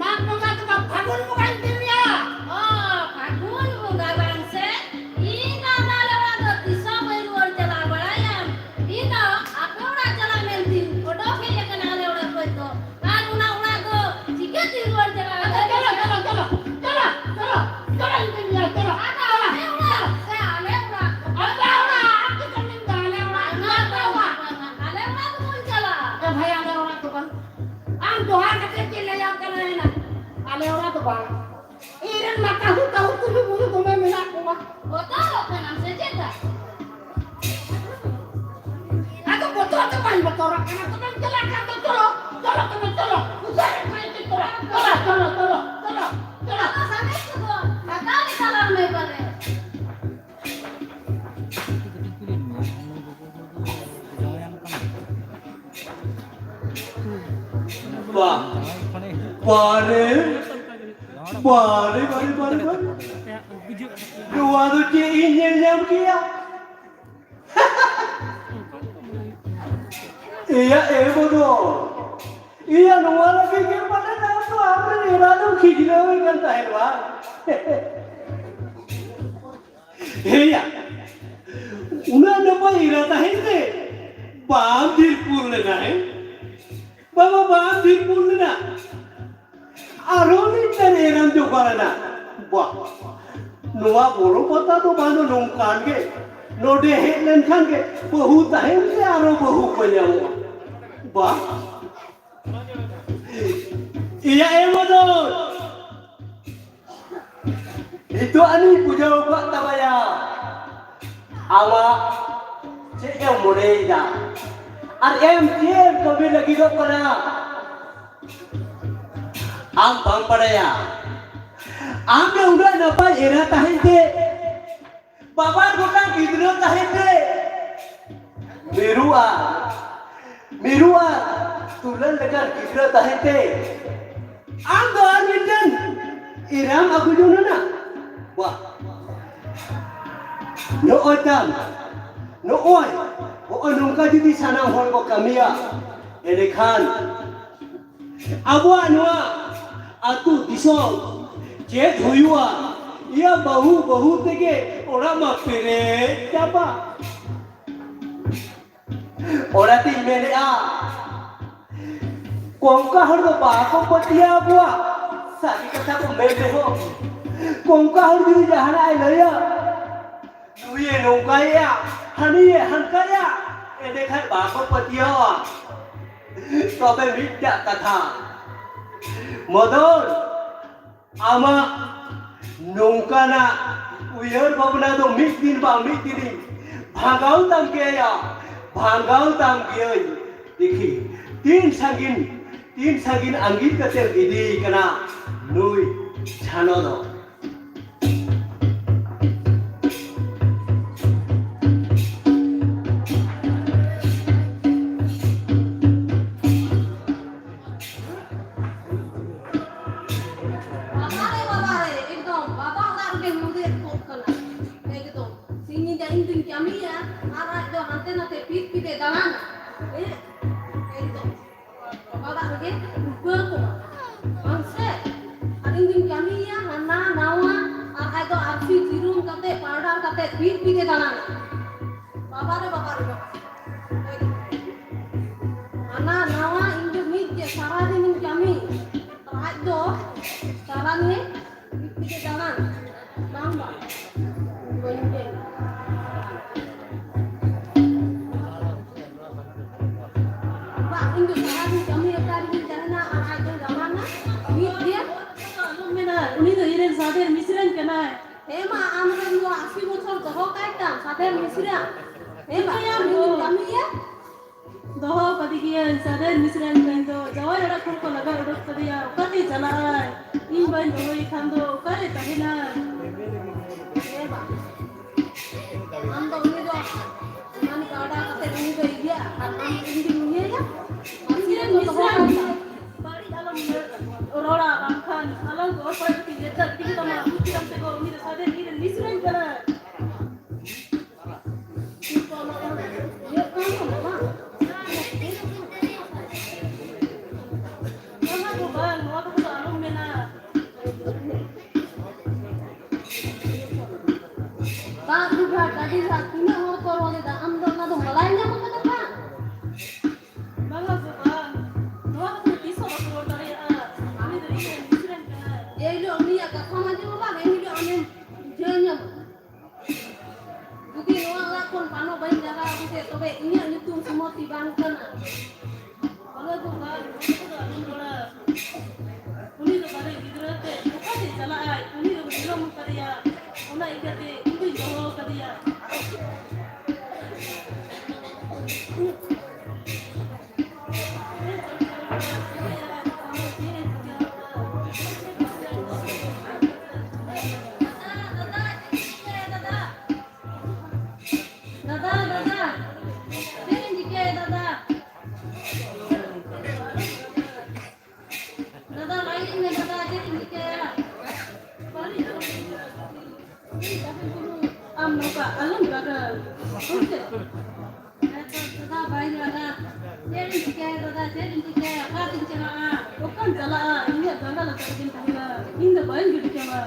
ᱢᱟᱜᱽ ᱵᱚᱸᱜᱟ ᱫᱚ ᱵᱟᱝ, ᱯᱷᱟᱹᱜᱩᱱ ᱵᱚᱸᱜᱟᱧ ᱤᱫᱤ ᱢᱮᱭᱟ᱾ ᱚ, ᱯᱷᱟᱹᱜᱩᱱ ᱵᱚᱸᱜᱟ ᱵᱟᱝ ᱥᱮ? ᱤᱧ ᱫᱚ ᱟᱞᱮ ᱚᱲᱟᱜ ᱫᱚ ᱛᱤᱥ ᱦᱚᱸ ᱵᱟᱹᱧ ᱨᱩᱣᱟᱹᱲ ᱪᱟᱞᱟᱜᱼᱟ, ᱵᱟᱲᱟᱭᱟᱢ? ᱤᱧ ᱫᱚ ᱟᱯᱮ ᱚᱲᱟᱜ ᱪᱟᱞᱟᱜ ᱢᱮᱱᱛᱮᱧ ᱚᱰᱚᱠ ᱦᱮᱡ ᱟᱠᱟᱱᱟ ᱟᱞᱮ ᱚᱲᱟᱜ ᱠᱷᱚᱱ ᱫᱚ᱾ ᱟᱨ ᱚᱱᱟ ᱚᱲᱟᱜ ᱫᱚ ᱪᱤᱠᱟᱹᱛᱮᱧ ᱨᱩᱣᱟᱹᱲ ᱪᱟᱞᱟᱜᱼᱟ? ᱟᱫᱚ ᱪᱚᱞᱚ, ᱪᱚᱞᱚ, ᱪᱚᱞᱚ, ᱪᱚᱞᱚ, ᱪᱚᱞᱚ, ᱤᱧ ᱫᱩᱧ ᱧᱮᱞ, ᱪᱚᱞᱚ, ᱟᱫᱚ ᱪᱚᱞᱚ, ᱟᱞᱮ ᱚᱲᱟᱜ, ᱪᱚᱞᱚ᱾ ᱥᱮ ᱟᱞᱮ ᱚᱲᱟᱜ? ᱟᱯᱮ ᱚᱲᱟᱜ, ᱟᱢ ᱪᱮᱫ ᱮᱢ ᱢᱮᱱᱫᱟ, ᱟᱞᱮ ᱚᱲᱟᱜ, ᱵᱟᱝᱟ, ᱟᱯᱮ ᱚᱲᱟᱜ? ᱵᱟᱝᱟ, ᱵᱟᱝᱟ, ᱟᱞᱮ ᱚᱲᱟᱜ ᱫᱚ ᱵᱟᱹᱧ ᱪᱟᱞᱟᱜᱼᱟ᱾ ᱮ ᱵᱷᱟᱭ, ᱟᱞᱮ ᱚᱲᱟᱜ ᱫᱚ ᱵᱟᱝ᱾ ᱟᱢ ᱡᱚᱦᱟᱨ ᱠᱟᱛᱮ ᱪᱮᱫ ᱞᱟᱹᱭᱟᱢ ᱠᱟᱱᱟ ᱮᱱᱟ? ᱟᱞᱮ ᱚᱲᱟᱜ ᱫᱚ ᱵᱟᱝ᱾ ᱤᱧ ᱨᱮᱱ ᱢᱟ ᱠᱟᱹᱦᱩ, ᱠᱟᱹᱦᱩ, ᱠᱩᱞᱦᱤ ᱢᱩᱞᱦᱤ ᱫᱚᱢᱮ ᱢᱮᱱᱟᱜ ᱠᱚᱣᱟ᱾ ᱵᱚᱛᱚᱨᱚᱜ ᱠᱟᱱᱟᱢ ᱥᱮ ᱪᱮᱫ? ᱟᱫᱚ ᱵᱚᱛᱚᱨ ᱫᱚ ᱵᱟᱹᱧ ᱵᱚᱛᱚᱨᱚᱜ ᱠᱟᱱᱟ, ᱛᱚᱵᱮᱢ ᱪᱟᱞᱟᱜ ᱠᱷᱟᱱ ᱫᱚ ᱪᱚᱞᱚ, ᱪᱚᱞᱚ, ᱛᱚᱵᱮ ᱪᱚᱞᱚ, ᱩᱥᱟᱹᱨᱟ ᱠᱷᱟᱱ ᱪᱮᱫ ᱠᱚᱨᱟᱣ? ᱪᱚᱞᱚ, ᱪᱚᱞᱚ, ᱪᱚᱞᱚ, ᱪᱚᱞᱚ, ᱪᱚᱞᱚ᱾ ᱟᱫᱚ ᱥᱟᱸᱜᱮ ᱠᱚᱫᱚ ᱦᱟᱛᱟᱣ ᱜᱮ ᱪᱟᱞᱟᱣ ᱢᱮ ᱯᱟᱞᱮ᱾ ᱵᱟ, ᱵᱟᱨᱮ, ᱵᱟᱨᱮ, ᱵᱟᱨᱮ, ᱵᱟᱨᱮ, ᱵᱟᱨᱮ᱾ ᱱᱚᱣᱟ ᱫᱚ ᱪᱮᱫ ᱤᱧ ᱧᱮᱞ ᱧᱟᱢ ᱠᱮᱭᱟ? ᱮᱭᱟ, ᱮ ᱵᱚᱫᱚ, ᱮᱭᱟ, ᱱᱚᱣᱟ ᱞᱟᱹᱜᱤᱫ ᱜᱮ ᱯᱟᱞᱮ ᱟᱢ ᱫᱚ ᱟᱢᱨᱮᱱ ᱮᱨᱟ ᱫᱚᱢ ᱠᱷᱤᱡᱞᱟᱹᱣᱮ ᱠᱟᱱ ᱛᱟᱦᱮᱸᱫ ᱵᱟᱝ? ᱦᱮᱸᱭᱟ, ᱩᱱᱟᱹᱜ ᱱᱟᱯᱟᱭ ᱮᱨᱟ ᱛᱟᱦᱮᱸ ᱛᱮ ᱵᱟᱢ ᱫᱷᱤᱨᱯᱩᱨ ᱞᱮᱱᱟ, ᱦᱮᱸ? ᱵᱟᱵᱟ, ᱵᱟᱢ ᱫᱷᱤᱨᱯᱩᱨ ᱞᱮᱱᱟ᱾ ᱟᱨᱦᱚᱸ ᱢᱤᱫᱴᱮᱱ ᱮᱨᱟᱢ ᱡᱚᱜᱟᱲ ᱮᱱᱟ᱾ ᱵᱟ, ᱱᱚᱣᱟ ᱵᱚᱨᱚ ᱯᱟᱛᱟ ᱫᱚ ᱵᱟᱝ ᱫᱚ ᱱᱚᱝᱠᱟᱱ ᱜᱮ᱾ ᱱᱚᱰᱮ ᱦᱮᱡ ᱞᱮᱱᱠᱷᱟᱱ ᱜᱮ ᱵᱟᱹᱦᱩ ᱛᱟᱦᱮᱱ ᱛᱮ ᱟᱨᱚ ᱵᱟᱹᱦᱩ ᱠᱚ ᱧᱟᱢᱚᱜᱼᱟ᱾ ᱵᱟ, ᱤᱭᱟ ᱮ ᱢᱚᱫᱚᱱ, ᱱᱤᱛᱚᱜ ᱟᱹᱱᱤᱡ ᱵᱩᱡᱷᱟᱹᱣ ᱠᱚᱜ ᱛᱟᱵᱟᱭᱟ᱾ ᱟᱢᱟᱜ ᱪᱮᱫ ᱮᱢ ᱢᱚᱱᱮᱭᱮᱫᱟ? ᱟᱨ ᱮᱢ ᱪᱮᱫ ᱮᱢ ᱠᱟᱹᱢᱤ ᱞᱟᱹᱜᱤᱫᱚᱜ ᱠᱟᱱᱟ? ᱟᱢ ᱵᱟᱢ ᱵᱟᱲᱟᱭᱟ? ᱟᱢ ᱜᱮ ᱩᱱᱟᱹᱜ ᱱᱟᱯᱟᱭ ᱮᱨᱟ ᱛᱟᱦᱮᱸ ᱛᱮ, ᱵᱟᱵᱟ ᱜᱚᱴᱟᱝ ᱜᱤᱫᱽᱨᱟᱹ ᱛᱟᱦᱮᱸ ᱛᱮ, ᱢᱤᱨᱩ ᱟᱨ ᱢᱤᱨᱩ ᱟᱨ ᱛᱩᱞᱟᱹ ᱞᱮᱠᱟᱱ ᱜᱤᱫᱽᱨᱟᱹ ᱛᱟᱦᱮᱸ ᱛᱮ, ᱟᱢ ᱫᱚ ᱟᱨ ᱢᱤᱫᱴᱮᱱ ᱮᱨᱟᱢ ᱟᱹᱜᱩ ᱡᱚᱝ ᱮᱱᱟ? ᱵᱟᱦ! ᱱᱚᱜᱼᱚᱭ ᱛᱟᱢ, ᱱᱚᱜᱼᱚᱭ, ᱱᱚᱜᱼᱚᱭ ᱱᱚᱝᱠᱟ ᱡᱩᱫᱤ ᱥᱟᱱᱟᱢ ᱦᱚᱲ ᱠᱚ ᱠᱟᱹᱢᱤᱭᱟ, ᱮᱸᱰᱮᱠᱷᱟᱱ ᱟᱵᱚᱣᱟᱜ ᱱᱚᱣᱟ ᱟᱹᱛᱩ ᱫᱤᱥᱚᱢ ᱪᱮᱫ ᱦᱩᱭᱩᱜᱼᱟ? ᱤᱭᱟᱹ, ᱵᱟᱹᱦᱩ, ᱵᱟᱹᱦᱩ ᱛᱮᱜᱮ ᱚᱲᱟᱜ ᱢᱟ ᱯᱮᱨᱮᱡ ᱪᱟᱵᱟ᱾ ᱚᱱᱟᱛᱤᱧ ᱢᱮᱱᱮᱫᱼᱟ, ᱠᱚᱝᱠᱟ ᱦᱚᱲ ᱫᱚ ᱵᱟᱠᱚ ᱯᱟᱹᱛᱭᱟᱹᱣ ᱟᱠᱚᱣᱟ᱾ ᱥᱟᱹᱨᱤ ᱠᱟᱛᱷᱟ ᱠᱚ ᱢᱮᱱ ᱨᱮᱦᱚᱸ, ᱠᱚᱝᱠᱟ ᱦᱚᱲ ᱡᱩᱫᱤ ᱡᱟᱦᱟᱱᱟᱜ ᱮ ᱞᱟᱹᱭᱟ, ᱱᱩᱭᱮ ᱱᱚᱝᱠᱟᱭᱮᱜᱼᱟ, ᱦᱟᱹᱱᱤᱭᱮ ᱦᱟᱱᱠᱟᱭᱟ, ᱮᱸᱰᱮᱠᱷᱟᱱ ᱵᱟᱠᱚ ᱯᱟᱹᱛᱭᱟᱹᱣᱟ᱾ ᱛᱚᱵᱮ ᱢᱤᱫᱴᱟᱜ ᱠᱟᱛᱷᱟ, ᱢᱚᱫᱚᱱ, ᱟᱢᱟᱜ ᱱᱚᱝᱠᱟᱱᱟᱜ ᱩᱭᱦᱟᱹᱨ ᱵᱷᱟᱵᱽᱱᱟ ᱫᱚ ᱢᱤᱫ ᱫᱤᱱ ᱵᱟᱝ ᱢᱤᱫ ᱫᱤᱱᱤᱧ ᱵᱷᱟᱸᱜᱟᱣ ᱛᱟᱢ ᱜᱮᱭᱟ, ᱵᱷᱟᱸᱜᱟᱣ ᱛᱟᱢ ᱜᱤᱭᱟᱹᱧ᱾ ᱫᱮᱠᱷᱤ, ᱛᱤᱱ ᱥᱟᱺᱜᱤᱧ, ᱛᱤᱱ ᱥᱟᱺᱜᱤᱧ ᱟᱸᱜᱤᱨ ᱠᱟᱛᱮᱢ ᱤᱫᱤᱭᱮ ᱠᱟᱱᱟ ᱱᱩᱭ ᱡᱷᱟᱱᱚ ᱫᱚ᱾ ᱵᱟᱵᱟ ᱨᱮ, ᱵᱟᱵᱟ ᱨᱮ, ᱮᱠᱫᱚᱢ ᱵᱟᱵᱟ ᱚᱲᱟᱜ ᱨᱮᱜᱮ ᱢᱩᱫᱮ ᱠᱚᱜ ᱠᱟᱱᱟ᱾ ᱮᱠᱫᱚᱢ ᱥᱤᱧ ᱧᱤᱫᱟᱹ ᱤᱧ ᱫᱩᱧ ᱠᱟᱹᱢᱤᱭᱟ ᱟᱨ ᱟᱡ ᱫᱚ ᱦᱟᱱᱛᱮ ᱱᱟᱛᱮ ᱯᱤᱴ ᱯᱤᱴᱮ ᱫᱟᱬᱟᱱᱟ᱾ ᱦᱮᱸ? ᱮᱠᱫᱚᱢ ᱵᱟᱵᱟ ᱚᱲᱟᱜ ᱨᱮᱜᱮ ᱩᱯᱟᱹ ᱠᱚᱜᱼᱟ᱾ ᱵᱟᱝ ᱥᱮ? ᱟᱨ ᱤᱧ ᱫᱩᱧ ᱠᱟᱹᱢᱤᱭᱟ ᱦᱟᱱᱟ ᱱᱟᱣᱟ, ᱟᱨ ᱟᱡ ᱫᱚ ᱟᱨᱥᱤ ᱡᱤᱨᱳ ᱠᱟᱛᱮ, ᱯᱟᱣᱰᱟᱨ ᱠᱟᱛᱮ ᱵᱤᱨ ᱯᱤᱜᱮ ᱫᱟᱬᱟᱱᱟ᱾ ᱵᱟᱵᱟ ᱨᱮ, ᱵᱟᱵᱟ ᱨᱮ, ᱵᱟᱵᱟ᱾ ᱦᱟᱱᱟ ᱱᱟᱣᱟ ᱤᱧ ᱫᱚ ᱢᱤᱫ ᱜᱮ ᱥᱟᱨᱟ ᱫᱤᱱᱤᱧ ᱠᱟᱹᱢᱤ᱾ ᱟᱡ ᱫᱚ ᱥᱟᱨᱟ ᱫᱤᱱ ᱵᱤᱨ ᱯᱤᱜᱮ ᱫᱟᱬᱟᱱ᱾ ᱵᱟᱝ, ᱵᱟᱝ᱾ ᱵᱟᱹᱧ ᱞᱟᱹᱭ᱾ ᱵᱟᱝ, ᱤᱧ ᱫᱚ ᱥᱟᱨᱟ ᱫᱤᱱ ᱠᱟᱹᱢᱤ ᱟᱠᱟᱫ ᱨᱮᱜᱤᱧ ᱛᱟᱦᱮᱱᱟ ᱟᱨ ᱟᱡ ᱫᱚᱭ ᱫᱟᱬᱟᱱᱟ᱾ ᱢᱤᱫ ᱜᱮ᱾ ᱟᱞᱚᱢ ᱢᱮᱱᱟ, ᱩᱱᱤ ᱫᱚ ᱤᱧᱨᱮᱱ ᱥᱟᱫᱷᱮᱨ ᱢᱤᱥᱨᱟᱧ ᱠᱟᱱᱟᱭ᱾ ᱦᱮᱸ ᱢᱟ, ᱟᱢ ᱨᱮᱱ ᱱᱚᱣᱟ ᱟᱥᱤ ᱵᱚᱪᱷᱚᱨ ᱫᱚᱦᱚ ᱠᱟᱭ ᱛᱟᱢ, ᱥᱟᱫᱷᱮᱨ ᱢᱤᱥᱨᱟ᱾ ᱦᱮᱸ ᱢᱟ, ᱪᱤᱠᱟᱹᱭᱟᱢ ᱟᱢ ᱫᱚ? ᱠᱟᱹᱢᱤᱭᱟ᱾ ᱫᱚᱦᱚ ᱠᱟᱫᱮ ᱜᱤᱭᱟᱹᱧ, ᱥᱟᱫᱷᱮᱨ ᱢᱤᱥᱨᱟᱧ ᱠᱟᱱ ᱫᱚ᱾ ᱡᱟᱶᱟᱭ ᱚᱲᱟᱜ ᱠᱷᱚᱱ ᱠᱚ ᱞᱟᱜᱟ ᱩᱰᱩᱠ ᱠᱟᱫᱮᱭᱟ, ᱚᱠᱟᱛᱮ ᱪᱟᱞᱟᱜᱼᱟᱭ? ᱤᱧ ᱵᱟᱹᱧ ᱫᱚᱦᱚᱭᱮ ᱠᱷᱟᱱ ᱫᱚ ᱚᱠᱟᱨᱮ ᱛᱟᱦᱮᱱᱟ? ᱦᱮᱸ ᱵᱟ᱾ ᱟᱢ ᱫᱚ ᱩᱱᱤ ᱫᱚ ᱢᱟᱱ ᱠᱟᱰᱟ ᱠᱟᱛᱮ ᱩᱱᱤ ᱫᱚ ᱤᱭᱟᱹ ᱟᱨ ᱟᱢ ᱩᱱᱤ ᱫᱚᱢ ᱤᱭᱟᱹᱭᱟ? ᱟᱢ ᱤᱧ ᱨᱮᱱ ᱫᱚ ᱫᱚᱦᱚ ᱢᱤᱥᱨᱟᱧ ᱠᱟᱭ ᱛᱟᱢ᱾ ᱵᱟᱹᱲᱤᱡ ᱟᱞᱚᱢ ᱨᱚᱲᱟ, ᱵᱟᱝᱠᱷᱟᱱ ᱟᱞᱟᱝ ᱫᱚ ᱚᱠᱚᱭ ᱠᱚ ᱡᱮᱛᱟ ᱜᱤᱰᱤ ᱠᱟᱛᱟᱢᱟ, ᱵᱩᱡ ᱠᱮᱫᱟᱢ ᱥᱮ ᱜᱚ? ᱩᱱᱤ ᱫᱚ ᱥᱟᱫᱷᱮ ᱤᱧ ᱨᱮᱱ ᱢᱤᱥᱨᱟᱧ ᱠᱟᱱᱟᱭ᱾ ᱤᱭᱟᱹ ᱠᱟᱱ ᱫᱚ ᱵᱟᱝ᱾ ᱚᱱᱟ ᱫᱚ ᱵᱟᱝ, ᱱᱚᱣᱟ ᱠᱚᱫᱚ ᱟᱞᱚᱢ ᱢᱮᱱᱟ᱾ ᱫᱟᱜ ᱞᱩ ᱜᱷᱟᱴ, ᱟᱹᱰᱤ ᱜᱷᱟᱴ, ᱛᱤᱱᱟᱹᱜ ᱦᱚᱲ ᱠᱚ ᱨᱚᱲ ᱮᱫᱟ, ᱟᱢ ᱫᱚ ᱚᱱᱟ ᱫᱚᱢ ᱵᱟᱲᱟᱭ ᱧᱟᱢ ᱟᱠᱟᱫᱟ ᱵᱟᱝ? ᱵᱟᱝᱟ ᱜᱚ, ᱵᱟᱝ᱾ ᱱᱚᱣᱟ ᱠᱟᱛᱷᱟ ᱫᱚ ᱛᱤᱥ ᱦᱚᱸ ᱵᱟᱠᱚ ᱨᱚᱲ ᱫᱟᱲᱮᱭᱟᱜᱼᱟ᱾ ᱩᱱᱤ ᱫᱚ ᱤᱧ ᱨᱮᱱ ᱢᱤᱥᱨᱟᱧ ᱠᱟᱱᱟᱭ᱾ ᱡᱮ ᱦᱤᱞᱳᱜ ᱩᱱᱤᱭᱟᱜ ᱠᱟᱛᱷᱟᱢ ᱟᱸᱡᱚᱢᱟ ᱵᱟᱝ, ᱮᱱ ᱦᱤᱞᱳᱜ ᱟᱢᱮᱢ ᱵᱩᱡᱷᱟᱹᱣ ᱧᱟᱢᱟ᱾ ᱡᱩᱫᱤ ᱱᱚᱣᱟ ᱚᱲᱟᱜ ᱠᱷᱚᱱ ᱯᱟᱱᱚ ᱵᱟᱹᱧ ᱡᱟᱜᱟ ᱟᱹᱜᱩ ᱠᱮᱫ, ᱛᱚᱵᱮ ᱤᱧᱟᱹᱜ ᱧᱩᱛᱩᱢ ᱥᱩᱢᱚᱛᱤ ᱵᱟᱝ ᱠᱟᱱᱟ᱾ ᱵᱟᱝᱟ ᱜᱚ, ᱵᱟᱝ, ᱱᱚᱣᱟ ᱠᱚᱫᱚ ᱟᱞᱚᱢ ᱨᱚᱲᱟ᱾ ᱩᱱᱤ ᱫᱚ ᱵᱟᱨᱮ ᱜᱤᱫᱽᱨᱟᱹ ᱛᱮ ᱚᱠᱟᱛᱮ ᱪᱟᱞᱟᱜᱼᱟᱭ? ᱩᱱᱤ ᱫᱚ ᱢᱮᱨᱚᱢ ᱠᱟᱫᱮᱭᱟ, ᱚᱱᱟ ᱤᱭᱠᱟᱹᱛᱮ ᱤᱧ ᱫᱩᱧ ᱫᱚᱦᱚ ᱠᱟᱫᱮᱭᱟ᱾ ᱫᱟᱫᱟ, ᱫᱟᱫᱟ, ᱪᱮᱫ ᱮᱢ ᱪᱤᱠᱟᱹᱭᱟ ᱫᱟᱫᱟ? ᱫᱟᱫᱟ, ᱞᱟᱹᱭᱟᱹᱧ ᱢᱮ ᱫᱟᱫᱟ, ᱪᱮᱫ ᱮᱢ ᱪᱤᱠᱟᱹᱭᱟ? ᱟᱢ ᱱᱚᱝᱠᱟ ᱟᱞᱚᱢ ᱨᱟᱜᱟ, ᱵᱩᱡᱽ ᱠᱮᱫ? ᱦᱮᱸ ᱛᱚ ᱫᱟᱫᱟ, ᱵᱟᱹᱧ ᱨᱟᱜᱟ᱾ ᱪᱮᱫ ᱮᱢ ᱪᱤᱠᱟᱹᱭᱟ ᱫᱟᱫᱟ, ᱪᱮᱫ ᱮᱢ ᱪᱤᱠᱟᱹᱭᱟ? ᱚᱠᱟᱛᱮᱢ ᱪᱟᱞᱟᱜᱼᱟ? ᱚᱠᱟᱢ ᱪᱟᱞᱟᱜᱼᱟ? ᱤᱧᱟᱹᱜ ᱡᱟᱸᱜᱟ ᱞᱟᱛᱟᱨ ᱨᱮᱜᱮᱢ ᱛᱟᱦᱮᱱᱟ᱾ ᱤᱧ ᱫᱚ ᱵᱟᱹᱧ ᱜᱤᱰᱤ ᱠᱟᱢᱟ᱾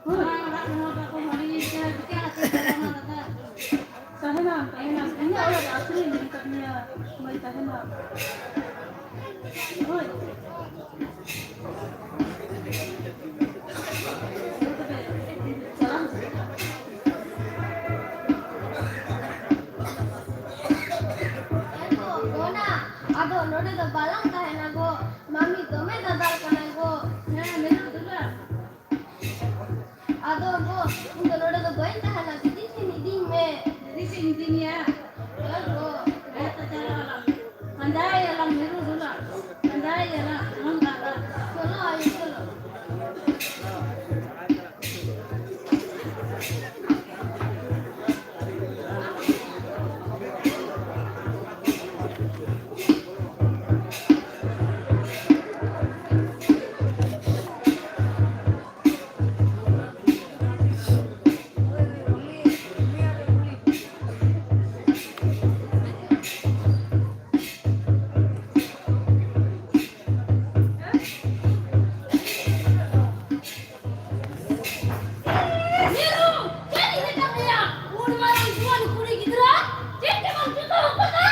ᱦᱳᱭ᱾ ᱚᱲᱟᱜ ᱨᱮᱦᱚᱸ ᱵᱟᱠᱚ ᱦᱚᱲ ᱤᱭᱟᱹ ᱪᱮᱫ ᱪᱤᱠᱟᱹ ᱟᱹᱛᱩ ᱪᱟᱞᱟᱣ ᱮᱱᱟ ᱫᱟᱫᱟ? ᱛᱟᱦᱮᱱᱟᱢ, ᱛᱟᱦᱮᱱᱟᱢ᱾ ᱤᱧᱟᱹᱜ ᱚᱲᱟᱜ ᱨᱮ ᱟᱹᱥᱩᱞᱤᱧ ᱢᱮ, ᱢᱮᱛᱟᱫ ᱢᱮᱭᱟ᱾ ᱦᱳᱭ, ᱛᱟᱦᱮᱱᱟᱢ᱾ ᱦᱳᱭ᱾ ᱦᱳᱭ ᱛᱚᱵᱮ, ᱪᱟᱞᱟᱜ ᱢᱮ᱾ ᱮ ᱜᱚ, ᱜᱚᱱᱟ, ᱟᱫᱚ ᱱᱚᱰᱮ ᱫᱚ ᱵᱟᱞᱟᱝ ᱛᱟᱦᱮᱱᱟ ᱜᱚ᱾ ᱢᱟᱢᱤ ᱫᱚᱢᱮ ᱫᱟᱫᱟᱞ ᱠᱟᱱᱟᱭ ᱜᱚ᱾ ᱦᱮᱸ, ᱢᱮᱱᱟᱜ ᱫᱩᱞᱟ᱾ ᱟᱫᱚ ᱜᱚ, ᱤᱧ ᱫᱚ ᱱᱚᱰᱮ ᱫᱚ ᱵᱟᱹᱧ ᱛᱟᱦᱮᱱᱟ, ᱫᱤᱫᱤ ᱴᱷᱮᱱ ᱤᱫᱤᱧ ᱢᱮ᱾ ᱫᱤᱫᱤ ᱴᱷᱮᱱ ᱤᱫᱤ ᱢᱮᱭᱟ? ᱦᱳᱭ ᱜᱚ᱾ ᱦᱮᱸ ᱛᱚ, ᱪᱟᱞᱟᱜ ᱟᱞᱟᱝ᱾ ᱯᱟᱸᱡᱟᱭᱮᱭᱟᱞᱟᱝ ᱢᱤᱨᱩ ᱫᱚ ᱱᱟᱜ᱾ ᱯᱟᱸᱡᱟᱭᱮᱭᱟᱞᱟᱝ, ᱟᱞᱚᱢ ᱨᱟᱜᱟ᱾ ᱪᱚᱞᱚ ᱟᱭᱳ, ᱪᱚᱞᱚ᱾ ᱢᱤᱨᱩ, ᱪᱮᱫ ᱤᱧ ᱢᱮᱛᱟᱫ ᱢᱮᱭᱟ? ᱩᱱ ᱢᱟᱨᱟᱝ ᱡᱩᱣᱟᱹᱱ ᱠᱩᱲᱤ ᱜᱤᱫᱽᱨᱟᱹ, ᱪᱮᱫ ᱪᱚ ᱵᱟᱢ ᱪᱤᱠᱟᱹ ᱟᱠᱟᱫᱟ?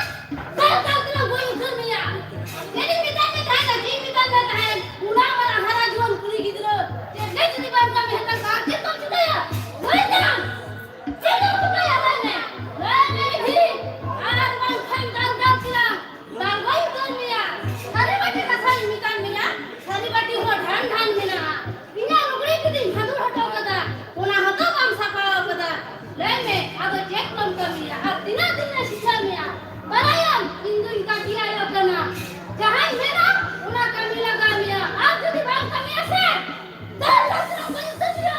ᱫᱟᱞ ᱫᱟᱞ ᱛᱮᱞᱟᱝ ᱜᱚᱡ ᱩᱛᱟᱹᱨ ᱢᱮᱭᱟ᱾ ᱪᱮᱫ ᱤᱧ ᱢᱮᱛᱟᱫ ᱢᱮ ᱛᱟᱦᱮᱸᱫ, ᱪᱮᱫ ᱤᱧ ᱢᱮᱛᱟᱫ ᱢᱮ ᱛᱟᱦᱮᱸᱫ? ᱩᱱᱟᱹᱜ ᱢᱟᱨᱟᱝ ᱦᱟᱨᱟ ᱡᱩᱣᱟᱹᱱ ᱠᱩᱲᱤ ᱜᱤᱫᱽᱨᱟᱹ, ᱪᱮᱫ ᱜᱮ ᱡᱩᱫᱤ ᱵᱟᱢ ᱠᱟᱹᱢᱤ ᱦᱟᱛᱟᱲ ᱠᱟᱜᱼᱟ, ᱪᱮᱫ ᱠᱚᱢ ᱪᱤᱠᱟᱹᱭᱟ? ᱞᱟᱹᱭ ᱛᱟᱢ᱾ ᱪᱮᱫ ᱮᱢ ᱪᱤᱠᱟᱹᱭᱟ ᱞᱟᱹᱭ ᱢᱮ? ᱞᱟᱹᱭ ᱢᱮ ᱤᱫᱤ᱾ ᱟᱨ ᱵᱟᱝᱠᱷᱟᱱ ᱫᱟᱞ ᱫᱟᱞ ᱛᱮᱞᱟᱝ ᱫᱟᱞ ᱜᱚᱡ ᱩᱛᱟᱹᱨ ᱢᱮᱭᱟ᱾ ᱥᱟᱹᱨᱤ ᱵᱟᱹᱴᱤ ᱠᱟᱛᱷᱟᱧ ᱢᱮᱛᱟᱫ ᱢᱮᱭᱟ, ᱥᱟᱹᱨᱤ ᱵᱟᱹᱴᱤ ᱦᱚᱸ ᱰᱷᱟᱱ ᱰᱷᱟᱱ ᱢᱮᱱᱟᱜᱼᱟ᱾ ᱤᱧᱟᱹᱜ ᱞᱩᱜᱽᱲᱤ ᱠᱚᱫᱚᱧ ᱵᱷᱟᱸᱫᱩᱲ ᱦᱚᱴᱚ ᱠᱟᱫᱟ, ᱚᱱᱟ ᱦᱚᱸᱛᱚ ᱵᱟᱢ ᱥᱟᱯᱷᱟ ᱟᱠᱟᱫᱟ᱾ ᱞᱟᱹᱭ ᱢᱮ, ᱟᱫᱚ ᱪᱮᱫ ᱠᱚᱢ ᱠᱟᱹᱢᱤᱭᱟ? ᱟᱨ ᱛᱤᱱᱟᱹᱜ ᱫᱤᱱ ᱞᱮ ᱥᱤᱠᱷᱟᱹ ᱢᱮᱭᱟ? ᱵᱟᱲᱟᱭᱟᱢ, ᱤᱧ ᱫᱩᱧ ᱠᱟᱹᱴᱤᱡ ᱟᱭᱳ ᱠᱟᱱᱟ᱾ ᱡᱟᱦᱟᱸᱧ ᱢᱮᱱᱟ, ᱚᱱᱟ ᱠᱟᱹᱢᱤ ᱞᱟᱜᱟᱣ ᱢᱮᱭᱟ᱾ ᱟᱨ ᱡᱩᱫᱤ ᱵᱟᱢ ᱠᱟᱹᱢᱤᱭᱟ ᱥᱮ, ᱫᱟᱞ ᱫᱟᱞ ᱛᱮᱞᱟᱝ ᱜᱚᱡ ᱩᱛᱟᱹᱨ ᱢᱮᱭᱟ᱾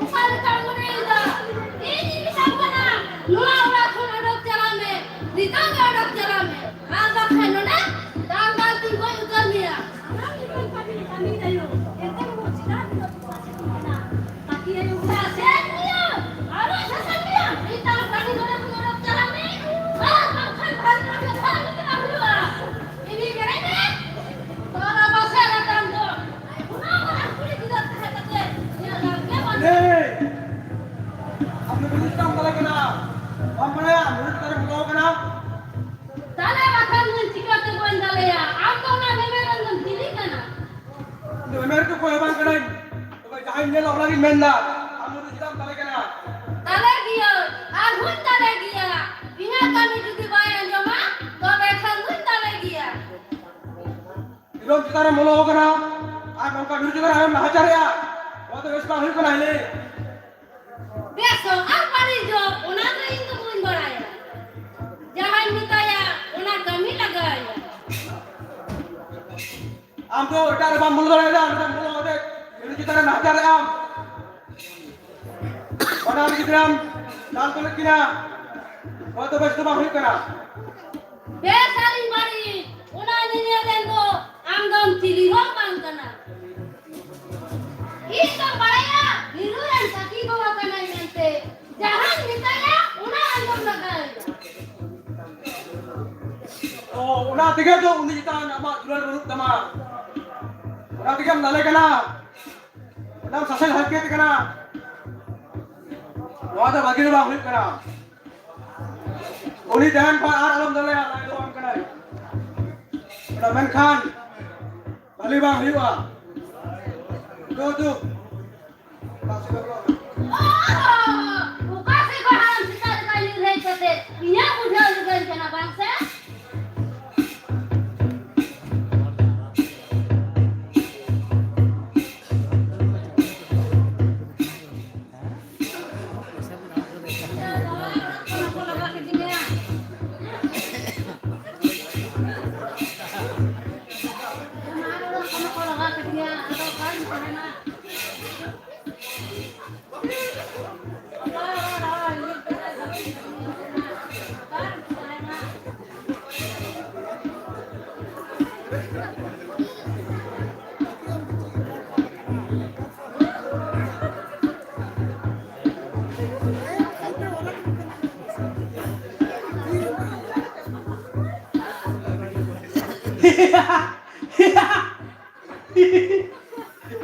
ᱚᱠᱟ ᱞᱮᱠᱟᱢ ᱢᱚᱱᱮᱭᱮᱫᱟ? ᱤᱧᱤᱧ ᱢᱮᱛᱟᱢ ᱠᱟᱱᱟ, ᱱᱚᱣᱟ ᱚᱲᱟᱜ ᱠᱷᱚᱱ ᱚᱰᱚᱠ ᱪᱟᱞᱟᱜ ᱢᱮ, ᱱᱤᱛᱚᱜ ᱜᱮ ᱚᱰᱚᱠ ᱪᱟᱞᱟᱜ ᱢᱮ, ᱟᱨ ᱵᱟᱠᱷᱟᱱ ᱱᱚᱰᱮ ᱫᱟᱞ ᱫᱟᱞ ᱛᱤᱧ ᱜᱚᱡ ᱩᱛᱟᱹᱨ ᱢᱮᱭᱟ᱾ ᱟᱢᱟᱜ ᱢᱤᱫᱴᱟᱝ ᱠᱟᱹᱢᱤ, ᱠᱟᱹᱢᱤ ᱛᱟᱭᱚᱢ, ᱮᱱᱛᱮ ᱨᱮᱦᱚᱸ ᱪᱮᱫᱟᱜ ᱩᱱᱟᱹᱜ ᱫᱩᱠ ᱟᱹᱥᱩᱞ ᱠᱟᱱᱟ? ᱛᱟᱠᱤ ᱟᱭᱳ ᱵᱟᱵᱟ ᱥᱮᱫ ᱢᱮᱭᱟ, ᱟᱨᱚ ᱥᱟᱥᱟᱝ ᱢᱮᱭᱟ, ᱱᱮᱛᱟᱨ ᱠᱟᱹᱢᱤ ᱱᱚᱰᱮ ᱠᱷᱚᱱ ᱚᱰᱚᱠ ᱪᱟᱞᱟᱜ ᱵᱟᱢ ᱵᱟᱲᱟᱭᱟ, ᱱᱩᱭ ᱪᱮᱛᱟᱱ ᱨᱮ ᱵᱚᱞᱚ ᱟᱠᱟᱱᱟ᱾ ᱫᱟᱞᱮ ᱵᱟᱠᱷᱟᱱ ᱫᱚ ᱪᱤᱠᱟᱹᱛᱮ ᱵᱟᱹᱧ ᱫᱟᱞᱮᱭᱟ? ᱟᱢ ᱫᱚ ᱚᱱᱟ ᱢᱮᱢᱮᱨ ᱨᱮᱱ ᱫᱚᱢ ᱪᱤᱞᱤ ᱠᱟᱱᱟ? ᱤᱧ ᱫᱚ ᱢᱮᱢᱮᱨ ᱫᱚ ᱚᱠᱚᱭ ᱦᱚᱸ ᱵᱟᱝ ᱠᱟᱹᱱᱟᱹᱧ᱾ ᱛᱚᱵᱮ ᱡᱟᱦᱟᱸᱧ ᱧᱮᱞᱟ ᱚᱱᱟᱜᱤᱧ ᱢᱮᱱᱫᱟ᱾ ᱟᱢ ᱫᱚ ᱪᱮᱫᱟᱜ ᱮᱢ ᱫᱟᱞᱮ ᱠᱟᱱᱟ? ᱫᱟᱞᱮ ᱜᱤᱭᱟᱹᱧ, ᱟᱨᱦᱚᱸᱧ ᱫᱟᱞᱮ ᱜᱮᱭᱟ᱾ ᱤᱧᱟᱹᱜ ᱠᱟᱹᱢᱤ ᱡᱩᱫᱤ ᱵᱟᱭ ᱟᱸᱡᱚᱢᱟ, ᱛᱚᱵᱮ ᱠᱷᱟᱱ ᱫᱚᱧ ᱫᱟᱞᱮ ᱜᱮᱭᱟ᱾ ᱫᱤᱥᱚᱢ ᱪᱮᱛᱟᱱ ᱨᱮᱢ ᱵᱚᱞᱚ ᱟᱠᱟᱱᱟ ᱟᱨ ᱱᱚᱝᱠᱟ ᱵᱤᱨ ᱪᱮᱛᱟᱱ ᱨᱮ ᱟᱢᱮᱢ ᱱᱟᱦᱟᱪᱟᱨᱮᱜᱼᱟ, ᱱᱚᱣᱟ ᱫᱚ ᱵᱮᱥ ᱵᱟᱝ ᱦᱩᱭᱩᱜ ᱠᱟᱱᱟ, ᱦᱤᱞᱤ᱾ ᱵᱮᱥᱚᱜ ᱟᱨ ᱵᱟᱹᱲᱤᱡᱚᱜ, ᱚᱱᱟ ᱫᱚ ᱤᱧ ᱫᱚ ᱵᱟᱹᱧ ᱵᱟᱲᱟᱭᱟ᱾ ᱡᱟᱦᱟᱸᱧ ᱢᱮᱛᱟᱭᱟ, ᱚᱱᱟ ᱠᱟᱹᱢᱤ ᱞᱟᱜᱟᱣᱟᱭᱟ᱾ ᱟᱢ ᱫᱚ ᱮᱴᱟᱜ ᱨᱮ ᱵᱟᱢ ᱵᱚᱞᱚ ᱫᱟᱲᱮᱭᱟᱜᱼᱟ, ᱱᱚᱰᱮᱢ ᱵᱚᱞᱚ ᱠᱟᱛᱮ ᱵᱤᱨ ᱪᱮᱛᱟᱱ ᱨᱮ ᱱᱟᱦᱟᱪᱟᱨᱮᱜᱼᱟᱢ᱾ ᱵᱟᱱᱟᱨ ᱜᱤᱫᱽᱨᱟᱹᱢ ᱫᱟᱞ ᱛᱚᱞᱮᱫ ᱠᱤᱱᱟ, ᱱᱚᱣᱟ ᱫᱚ ᱵᱮᱥ ᱫᱚ ᱵᱟᱝ ᱦᱩᱭᱩᱜ ᱠᱟᱱᱟ᱾ ᱵᱮᱥ ᱟᱨᱤᱧ ᱵᱟᱹᱲᱤᱡ, ᱚᱱᱟ ᱧᱮᱧᱮᱞ ᱨᱮᱱ ᱫᱚ ᱟᱢ ᱫᱚᱢ ᱪᱤᱞᱤ ᱦᱚᱸ ᱵᱟᱝ ᱠᱟᱱᱟ᱾ ᱤᱧ ᱫᱚ ᱵᱟᱲᱟᱭᱟ, ᱵᱤᱨᱩ ᱨᱮᱱ ᱥᱟᱹᱠᱷᱤ ᱵᱟᱵᱟ ᱠᱟᱱᱟᱭ ᱢᱮᱱᱛᱮ᱾ ᱡᱟᱦᱟᱸᱧ ᱢᱮᱛᱟᱭᱟ, ᱚᱱᱟ ᱟᱸᱡᱚᱢ ᱞᱟᱜᱟᱣ ᱤᱧᱟ᱾ ᱚ, ᱚᱱᱟ ᱛᱮᱜᱮ ᱫᱚ ᱩᱱᱤ ᱪᱮᱛᱟᱱ ᱟᱢᱟᱜ ᱫᱩᱞᱟᱹᱲ ᱵᱟᱹᱱᱩᱜ ᱛᱟᱢᱟ᱾ ᱚᱱᱟ ᱛᱮᱜᱮᱢ ᱫᱟᱞᱮ ᱠᱟᱱᱟ᱾ ᱚᱱᱟᱢ ᱥᱟᱥᱮ ᱦᱟᱨᱠᱮᱛ ᱠᱟᱱᱟ᱾ ᱱᱚᱣᱟ ᱫᱚ ᱵᱷᱟᱹᱜᱤ ᱫᱚ ᱵᱟᱝ ᱦᱩᱭᱩᱜ ᱠᱟᱱᱟ᱾ ᱩᱱᱤ ᱛᱟᱦᱮᱱ ᱠᱷᱟᱱ ᱟᱨ ᱟᱞᱚᱢ ᱫᱟᱞᱮᱭᱟ, ᱞᱟᱡ ᱫᱚ ᱵᱟᱝ ᱠᱟᱱᱟᱭ᱾ ᱚᱱᱟ ᱢᱮᱱᱠᱷᱟᱱ ᱵᱷᱟᱹᱞᱤ ᱵᱟᱝ ᱦᱩᱭᱩᱜᱼᱟ᱾ ᱫᱩ, ᱫᱩ᱾ ᱚᱠᱟ ᱥᱮᱫ ᱠᱷᱚᱱ ᱦᱟᱲᱟᱢ ᱥᱮᱛᱟ ᱞᱮᱠᱟ ᱧᱩᱨ ᱦᱮᱡ ᱠᱟᱛᱮ ᱤᱧᱟᱹᱜ ᱵᱩᱡᱷᱟᱹᱣ ᱞᱤᱫᱟᱹᱧ ᱠᱟᱱᱟ ᱵᱟᱝ ᱥᱮ?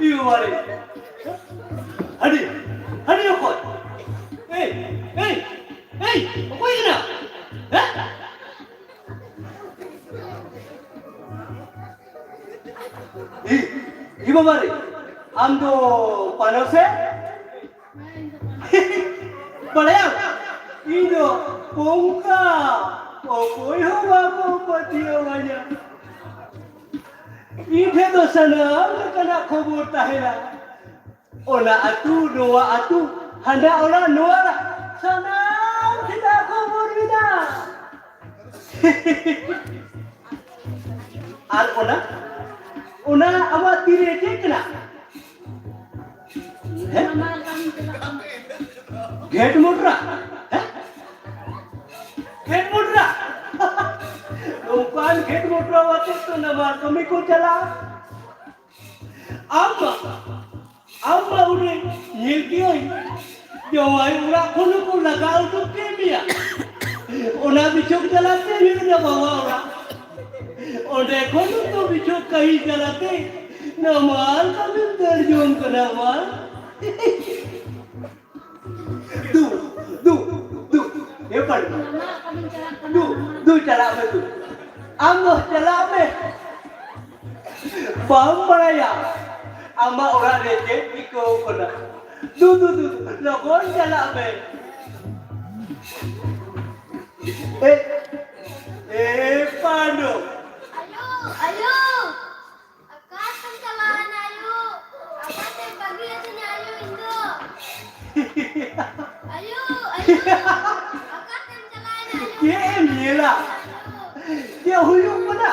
ᱤᱭᱩ ᱢᱟᱨᱮ᱾ ᱦᱟᱹᱰᱤ, ᱦᱟᱹᱰᱤ ᱚᱠᱚᱭ? ᱮᱭ, ᱮᱭ, ᱮᱭ, ᱢᱟᱨᱮ, ᱟᱢ ᱫᱚ ᱯᱟᱱᱚ ᱥᱮ? ᱵᱟᱲᱟᱭᱟᱢ, ᱤᱧ ᱫᱚ ᱯᱚᱝᱠᱟ, ᱚᱠᱚᱭ ᱦᱚᱸ ᱵᱟᱠᱚ ᱯᱟᱹᱛᱭᱟᱹᱣᱟᱹᱧᱟ᱾ ᱤᱧ ᱴᱷᱮᱱ ᱫᱚ ᱥᱟᱱᱟᱢ ᱞᱮᱠᱟᱱᱟᱜ ᱠᱷᱚᱵᱚᱨ ᱛᱟᱦᱮᱱᱟ᱾ ᱚᱱᱟ ᱟᱹᱛᱩ, ᱱᱚᱣᱟ ᱟᱹᱛᱩ, ᱦᱟᱱᱟ ᱚᱲᱟᱜ, ᱱᱚᱣᱟ ᱚᱲᱟᱜ, ᱥᱟᱱᱟᱢ ᱴᱷᱮᱱᱟᱜ ᱠᱷᱚᱵᱚᱨ ᱢᱮᱱᱟᱜᱼᱟ᱾ ᱟᱨ ᱚᱱᱟ, ᱚᱱᱟ ᱟᱢᱟᱜ ᱛᱤᱨᱮ ᱪᱮᱫ ᱠᱟᱱᱟ? ᱦᱮᱸ? ᱜᱷᱮᱴ ᱢᱚᱴᱨᱟ? ᱦᱮᱸ? ᱜᱷᱮᱴ ᱢᱚᱴᱨᱟ? ᱱᱚᱝᱠᱟᱱ ᱜᱷᱮᱴ ᱢᱚᱴᱨᱟ ᱟᱛᱮ ᱛᱚ ᱱᱟᱢᱟᱞ ᱠᱟᱹᱢᱤ ᱠᱚ ᱪᱟᱞᱟᱜᱼᱟ᱾ ᱟᱢ ᱫᱚ, ᱟᱢ ᱫᱚ ᱩᱱᱤ ᱧᱮᱞ ᱠᱮᱜᱼᱟᱹᱧ, ᱡᱟᱶᱟᱭ ᱚᱲᱟᱜ ᱠᱷᱚᱱ ᱠᱚ ᱞᱟᱜᱟ ᱩᱰᱩᱠ ᱠᱮᱫ ᱢᱮᱭᱟ᱾ ᱚᱱᱟ ᱵᱤᱪᱷᱚᱠ ᱡᱟᱞᱟᱛᱮ ᱦᱩᱭᱩᱜ ᱠᱟᱱᱟ ᱵᱟᱵᱟ ᱚᱲᱟᱜ᱾ ᱚᱸᱰᱮ ᱠᱷᱚᱱ ᱛᱚ ᱵᱤᱪᱷᱚᱠ ᱠᱟᱹᱦᱤ ᱡᱟᱞᱟᱛᱮ ᱱᱟᱢᱟᱞ ᱠᱟᱹᱢᱤᱢ ᱫᱟᱹᱲ ᱡᱚᱝ ᱠᱟᱱᱟ ᱢᱟ᱾ ᱫᱩ, ᱫᱩ, ᱫᱩ, ᱮ ᱯᱟᱹᱰᱩ᱾ ᱫᱩ, ᱫᱩ ᱪᱟᱞᱟᱜ ᱢᱮ ᱫᱩ᱾ ᱟᱢ ᱫᱚ ᱪᱟᱞᱟᱜ ᱢᱮ᱾ ᱵᱟᱢ ᱵᱟᱲᱟᱭᱟ ᱟᱢᱟᱜ ᱚᱲᱟᱜ ᱨᱮ ᱪᱮᱫ ᱪᱤᱠᱟᱹᱣ ᱠᱟᱱᱟ᱾ ᱫᱩ, ᱫᱩ, ᱫᱩ, ᱞᱚᱜᱚᱱ ᱪᱟᱞᱟᱜ ᱢᱮ᱾ ᱮ, ᱮ ᱯᱟᱹᱰᱩ᱾ ᱟᱭᱳ, ᱟᱭᱳ᱾ ᱚᱠᱟ ᱛᱮᱢ ᱪᱟᱞᱟᱣᱮᱱᱟ ᱟᱭᱳ? ᱚᱠᱟ ᱛᱮᱢ ᱵᱟᱹᱜᱤᱭᱟᱹᱫᱤᱧᱟ ᱟᱭᱳ ᱤᱧ ᱫᱚ? ᱟᱭᱳ, ᱟᱭᱳ, ᱚᱠᱟ ᱛᱮᱢ ᱪᱟᱞᱟᱣᱮᱱᱟ ᱟᱭᱳ? ᱪᱮᱫ ᱮᱢ ᱧᱮᱞᱟ? ᱪᱮᱫ ᱦᱩᱭᱩᱜ ᱠᱟᱱᱟ?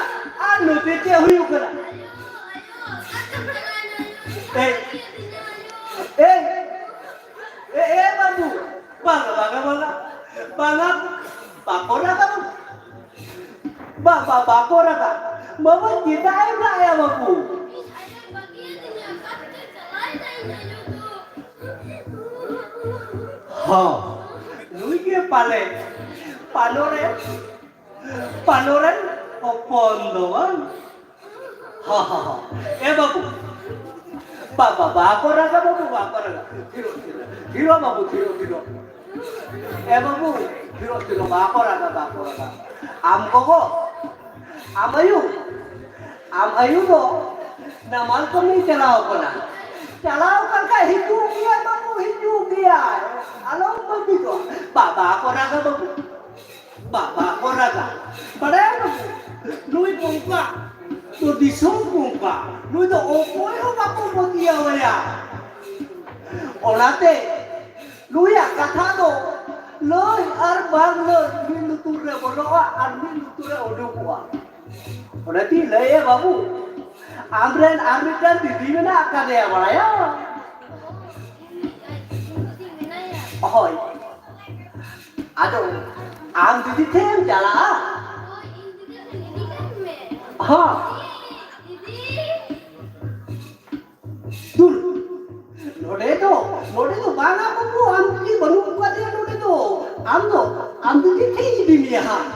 ᱟᱨ ᱱᱚᱛᱮ ᱪᱮᱫ ᱦᱩᱭᱩᱜ ᱠᱟᱱᱟ? ᱟᱭᱳ, ᱟᱭᱳ, ᱚᱠᱟ ᱛᱮᱢ ᱪᱟᱞᱟᱣᱮᱱᱟ ᱟᱭᱳ? ᱤᱧ ᱫᱚ ᱮᱭ, ᱵᱟᱹᱜᱤᱭᱟᱹᱫᱤᱧᱟ ᱟᱭᱳ᱾ ᱮᱭ, ᱮ, ᱮ, ᱵᱟᱹᱵᱩ, ᱵᱟᱝᱟ, ᱵᱟᱝᱟ, ᱵᱟᱝᱟ, ᱵᱟᱝᱟ, ᱵᱟᱠᱚ ᱨᱟᱜᱟ ᱵᱟᱹᱵᱩ᱾ ᱵᱟ, ᱵᱟ, ᱵᱟᱠᱚ ᱨᱟᱜᱟ᱾ ᱵᱟᱹᱵᱩ, ᱪᱮᱫᱟᱜ ᱮᱢ ᱨᱟᱜ ᱮᱜᱼᱟ ᱵᱟᱹᱵᱩ? ᱦᱚᱸ, ᱱᱩᱭ ᱜᱮ ᱯᱟᱞᱮ ᱯᱟᱱᱚ ᱨᱮᱱ, ᱯᱟᱱᱚ ᱨᱮᱱ ᱦᱚᱯᱚᱱ ᱫᱚ ᱵᱟᱝ? ᱦᱚᱸ, ᱦᱚᱸ, ᱦᱚᱸ᱾ ᱮ ᱵᱟᱹᱵᱩ, ᱵᱟ, ᱵᱟ, ᱵᱟᱠᱚ ᱨᱟᱜᱟ ᱵᱟᱹᱵᱩ, ᱵᱟᱠᱚ ᱨᱟᱜᱟ᱾ ᱛᱷᱤᱨᱚᱜ, ᱛᱷᱤᱨᱚᱜ, ᱛᱷᱤᱨᱚᱜ ᱵᱟᱹᱵᱩ, ᱛᱷᱤᱨᱚᱜ, ᱛᱷᱤᱨᱚᱜ᱾ ᱮ ᱵᱟᱹᱵᱩ, ᱛᱷᱤᱨᱚᱜ, ᱛᱷᱤᱨᱚᱜ, ᱵᱟᱠᱚ ᱨᱟᱜᱟ, ᱵᱟᱠᱚ ᱨᱟᱜᱟ᱾ ᱟᱢ ᱜᱚᱜᱚ, ᱟᱢ ᱟᱭᱩ, ᱟᱢ ᱟᱭᱩ ᱫᱚ ᱱᱟᱢᱟᱞ ᱠᱟᱹᱢᱤ ᱪᱟᱞᱟᱣ ᱠᱟᱱᱟ᱾ ᱪᱟᱞᱟᱣ ᱠᱟᱱ ᱠᱷᱟᱡ ᱦᱤᱡᱩᱜ ᱜᱮᱭᱟᱭ ᱵᱟᱹᱵᱩ, ᱦᱤᱡᱩᱜ ᱜᱮᱭᱟᱭ᱾ ᱟᱞᱚᱢ ᱵᱷᱟᱹᱵᱤᱛᱚᱜᱼᱟ᱾ ᱵᱟᱵᱟ ᱠᱚ ᱨᱟᱜᱟ ᱵᱟᱹᱵᱩ, ᱵᱟᱵᱟ ᱠᱚ ᱨᱟᱜᱟ᱾ ᱵᱟᱰᱟᱭᱟᱢ ᱵᱟᱹᱵᱩ, ᱱᱩᱭ ᱵᱚᱸᱜᱟ ᱫᱚ ᱫᱤᱥᱚᱢ ᱵᱚᱸᱜᱟ, ᱱᱩᱭ ᱫᱚ ᱚᱠᱚᱭ ᱦᱚᱸ ᱵᱟᱠᱚ ᱯᱟᱹᱛᱭᱟᱹᱣ ᱟᱭᱟ᱾ ᱚᱱᱟᱛᱮ ᱱᱩᱭᱟᱜ ᱠᱟᱛᱷᱟ ᱫᱚ ᱞᱟᱹᱭ ᱟᱨ ᱵᱟᱝ ᱞᱟᱹᱭ, ᱢᱤᱫ ᱞᱩᱛᱩᱨ ᱨᱮ ᱵᱚᱞᱚᱜᱼᱟ ᱟᱨ ᱢᱤᱫ ᱞᱩᱛᱩᱨ ᱨᱮ ᱩᱰᱩᱠᱚᱜᱼᱟ᱾ ᱚᱱᱟᱛᱮᱧ ᱞᱟᱹᱭᱟ ᱵᱟᱹᱵᱩ, ᱟᱢᱨᱮᱱ ᱟᱨ ᱢᱤᱫᱴᱟᱝ ᱫᱤᱫᱤ ᱢᱮᱱᱟᱜ ᱟᱠᱟᱫᱮᱭᱟ, ᱵᱟᱲᱟᱭᱟᱢ? ᱦᱳᱭ᱾ ᱟᱫᱚ ᱟᱢ ᱫᱤᱫᱤ ᱴᱷᱮᱱ ᱮᱢ ᱪᱟᱞᱟᱜᱼᱟ? ᱦᱚᱸ᱾ ᱫᱩᱨ, ᱱᱚᱰᱮ ᱫᱚ, ᱱᱚᱰᱮ ᱫᱚ ᱵᱟᱝᱟ ᱵᱟᱹᱵᱩ, ᱟᱢ ᱫᱤᱫᱤ ᱵᱟᱹᱱᱩᱜ ᱟᱠᱟᱫᱮᱭᱟ ᱱᱚᱰᱮ ᱫᱚ᱾ ᱟᱢ ᱫᱚ, ᱟᱢ ᱫᱤᱫᱤ ᱴᱷᱮᱱ ᱤᱫᱤ ᱢᱮᱭᱟ ᱦᱟᱸᱜ᱾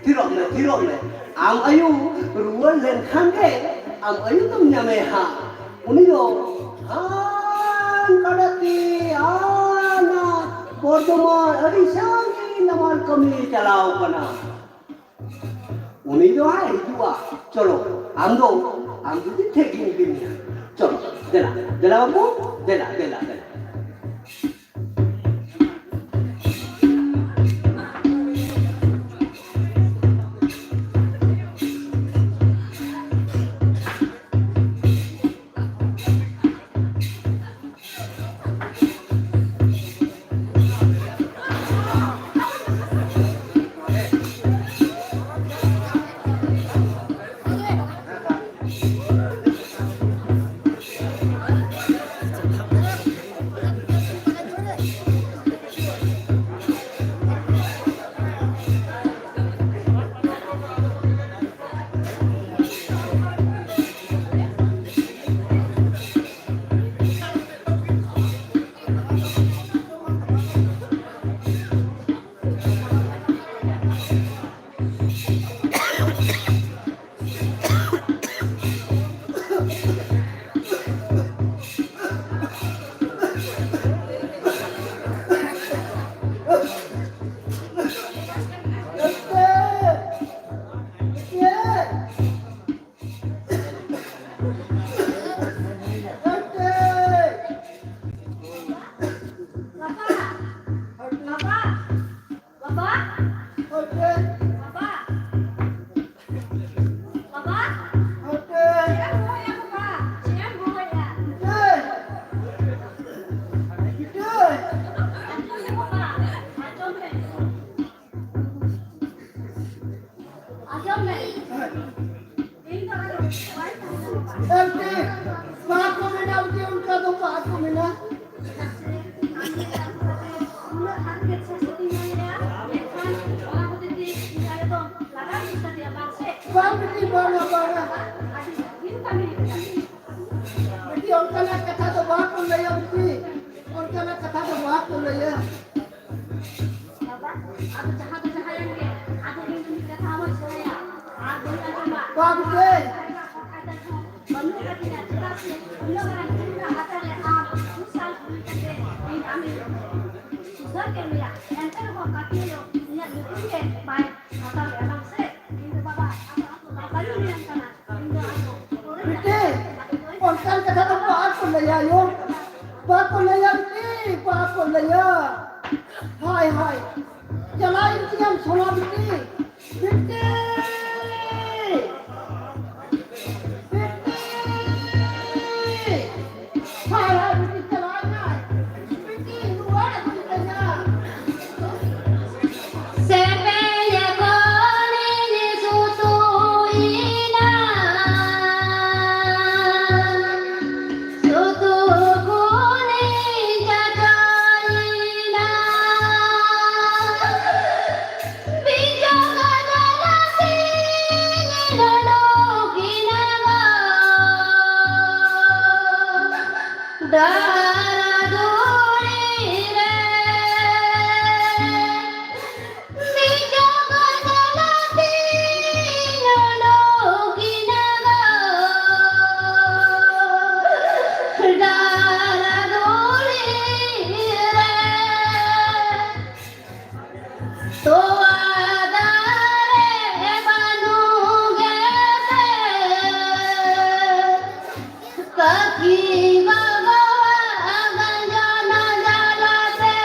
ᱛᱷᱤᱨᱚᱜ ᱢᱮ, ᱛᱷᱤᱨᱚᱜ ᱢᱮ᱾ ᱟᱢ ᱟᱭᱳ ᱨᱩᱣᱟᱹᱲ ᱞᱮᱱᱠᱷᱟᱱ ᱜᱮ ᱟᱢ ᱟᱭᱳ ᱫᱚᱢ ᱧᱟᱢᱮᱭᱟ ᱦᱟᱸᱜ᱾ ᱩᱱᱤ ᱫᱚ ᱦᱟᱱ ᱠᱟᱰᱟᱛᱮ, ᱦᱟᱱᱟ ᱵᱚᱨᱫᱷᱚᱢᱟᱱ, ᱟᱹᱰᱤ ᱥᱟᱺᱜᱤᱧ ᱱᱟᱢᱟᱞ ᱠᱟᱹᱢᱤ ᱪᱟᱞᱟᱣ ᱠᱟᱱᱟ᱾ ᱩᱱᱤ ᱫᱚ ᱦᱟᱸᱜ ᱦᱤᱡᱩᱜᱼᱟ᱾ ᱪᱚᱞᱚ, ᱟᱢ ᱫᱚ, ᱟᱢ ᱫᱚ ᱴᱷᱤᱠ ᱜᱮᱢ ᱤᱫᱤ ᱢᱮᱭᱟ᱾ ᱪᱚᱞᱚ, ᱫᱮᱞᱟ, ᱫᱮᱞᱟ ᱵᱟᱹᱵᱩ, ᱫᱮᱞᱟ, ᱫᱮᱞᱟ, ᱫᱮᱞᱟ᱾ ᱵᱟᱵᱟ! ᱦᱟᱯᱮ! ᱵᱟᱵᱟ! ᱵᱟᱵᱟ! ᱦᱟᱯᱮ! ᱪᱮᱫ ᱮᱢ ᱦᱚᱦᱚᱭᱟ ᱵᱟᱵᱟ? ᱪᱮᱫ ᱮᱢ ᱦᱚᱦᱚᱭᱟ? ᱦᱟᱯᱮ! ᱦᱟᱯᱮ! ᱟᱸᱡᱚᱢ ᱢᱮ ᱵᱟᱵᱟ, ᱟᱸᱡᱚᱢ ᱢᱮ᱾ ᱟᱸᱡᱚᱢ ᱢᱮ᱾ ᱤᱧ ᱫᱚ ᱟᱫᱚ ᱵᱟᱭ ᱛᱟᱦᱮᱱᱟ ᱵᱟᱵᱟ᱾ ᱮᱱᱛᱮ ᱵᱟᱠᱚ ᱢᱮᱱᱟ, ᱡᱮ ᱚᱱᱠᱟ ᱫᱚ ᱵᱟᱠᱚ ᱢᱮᱱᱟ᱾ ᱪᱮᱫᱟᱜ ᱥᱮ ᱟᱢ ᱞᱮᱠᱟ ᱠᱟᱛᱮ ᱩᱱᱟᱹᱜ ᱦᱟᱨᱠᱮᱛ ᱥᱟᱥᱮᱛ ᱤᱧ ᱧᱟᱢᱮᱫᱼᱟ, ᱢᱮᱱᱠᱷᱟᱱ ᱚᱱᱟ ᱦᱚᱛᱮᱡ ᱛᱮ ᱤᱧ ᱟᱭᱳ ᱫᱚ ᱞᱟᱜᱟᱣ ᱤᱫᱤ ᱠᱟᱫᱮᱭᱟ, ᱵᱟᱝ ᱥᱮ? ᱵᱟᱝ ᱵᱤᱴᱤ, ᱵᱟᱝᱟ, ᱵᱟᱝᱟ᱾ ᱟᱹᱰᱤ ᱵᱷᱟᱹᱜᱤᱢ ᱠᱟᱹᱢᱤ ᱠᱟᱫᱟ᱾ ᱵᱤᱴᱤ, ᱚᱱᱠᱟᱱᱟᱜ ᱠᱟᱛᱷᱟ ᱫᱚ ᱵᱟᱠᱚ ᱞᱟᱹᱭᱟ ᱵᱤᱴᱤ, ᱚᱱᱠᱟᱱᱟᱜ ᱠᱟᱛᱷᱟ ᱫᱚ ᱵᱟᱠᱚ ᱞᱟᱹᱭᱟ᱾ ᱵᱟᱵᱟ, ᱟᱫᱚ ᱡᱟᱦᱟᱸ ᱫᱚ ᱡᱟᱦᱟᱸᱭᱮᱱ ᱜᱮ, ᱟᱫᱚ ᱤᱧ ᱫᱚ ᱢᱤᱫ ᱠᱟᱛᱷᱟ ᱦᱚᱸ ᱵᱟᱹᱧ ᱥᱮᱬᱟᱭᱟ, ᱟᱨ ᱵᱟᱹᱧ ᱟᱸᱡᱚᱢᱟ᱾ ᱵᱟᱝ ᱥᱮ᱾ ᱚᱱᱠᱟᱱᱟᱜ ᱦᱚᱲ ᱟᱭᱫᱟ ᱦᱚᱸ ᱵᱟᱹᱱᱩᱜ ᱟᱠᱟᱫᱤᱧᱟ, ᱪᱮᱫᱟᱜ ᱥᱮ ᱩᱱᱟᱹᱜ ᱢᱟᱨᱟᱝ ᱡᱤᱣᱤ ᱨᱮᱱᱟᱜ ᱦᱟᱥᱟ ᱨᱮ ᱟᱢ ᱩᱱᱟᱹᱜ ᱥᱟᱞ ᱦᱩᱭ ᱠᱟᱛᱮ ᱤᱧ ᱟᱢᱤᱧ ᱥᱩᱫᱷᱟᱹᱨ ᱠᱮᱫ ᱢᱮᱭᱟ, ᱮᱱᱛᱮ ᱨᱮᱦᱚᱸ ᱠᱟᱹᱠᱤ ᱟᱭᱳ ᱤᱧᱟᱹᱜ ᱧᱩᱛᱩᱢ ᱜᱮ ᱵᱟᱭ ᱦᱟᱛᱟᱣ ᱞᱮᱫᱼᱟ, ᱵᱟᱝ ᱥᱮ? ᱤᱧ ᱫᱚ ᱵᱟᱵᱟ, ᱟᱢ ᱫᱚ ᱟᱢ ᱫᱚ ᱵᱟᱹᱧ ᱢᱮᱱ ᱠᱟᱱᱟ᱾ ᱵᱤᱴᱤ, ᱚᱱᱠᱟᱱ ᱠᱟᱛᱷᱟ ᱫᱚ ᱵᱟᱠᱚ ᱞᱟᱹᱭᱟ ᱭᱳ, ᱵᱟᱠᱚ ᱞᱟᱹᱭᱟ ᱵᱤᱴᱤ, ᱵᱟᱠᱚ ᱞᱟᱹᱭᱟ᱾ ᱦᱟᱭ, ᱦᱟᱭ, ᱪᱟᱞᱟᱣᱮᱱ ᱛᱤᱧᱟᱢ ᱥᱳᱱᱟ ᱵᱤᱴᱤ, ᱵᱤᱴᱤ, ᱵᱤᱴᱤ᱾ ᱦᱟᱭ, ᱦᱟᱭ, ᱵᱤᱴᱤ ᱪᱟᱞᱟᱣ ᱮᱱᱟᱭ᱾ ᱵᱤᱴᱤ ᱨᱩᱣᱟᱹᱲ ᱟᱹᱜᱩᱭ ᱛᱟᱭᱟ᱾ ᱥᱮᱯᱮᱧ ᱠᱷᱚᱱᱤᱧ ᱥᱩᱛᱩᱭᱮᱱᱟ, ᱥᱩᱛᱩ ᱠᱷᱚᱱᱤᱧ ᱪᱟᱪᱚᱭᱮᱱᱟ᱾ ᱵᱤᱡᱚᱜ ᱡᱟᱞᱟᱛᱤᱧ ᱞᱚᱰᱚᱠᱤᱱᱟ ᱜᱚ, ᱰᱟᱦᱟᱨ ᱫᱷᱩᱲᱤ ᱨᱮ᱾ ᱵᱤᱡᱚᱜ ᱡᱟᱞᱟᱛᱤᱧ ᱞᱚᱰᱚᱠᱤᱱᱟ ᱜᱚ, ᱰᱟᱦᱟᱨ ᱫᱷᱩᱲᱤ ᱨᱮ᱾ ᱛᱚᱣᱟ ᱫᱟᱨᱮ ᱵᱟᱹᱱᱩᱜ ᱜᱮᱛᱮ, ᱠᱟᱹᱠᱤ ᱜᱚᱜᱚᱣᱟᱜ ᱜᱟᱸᱡᱚᱱ ᱡᱟᱞᱟᱛᱮ,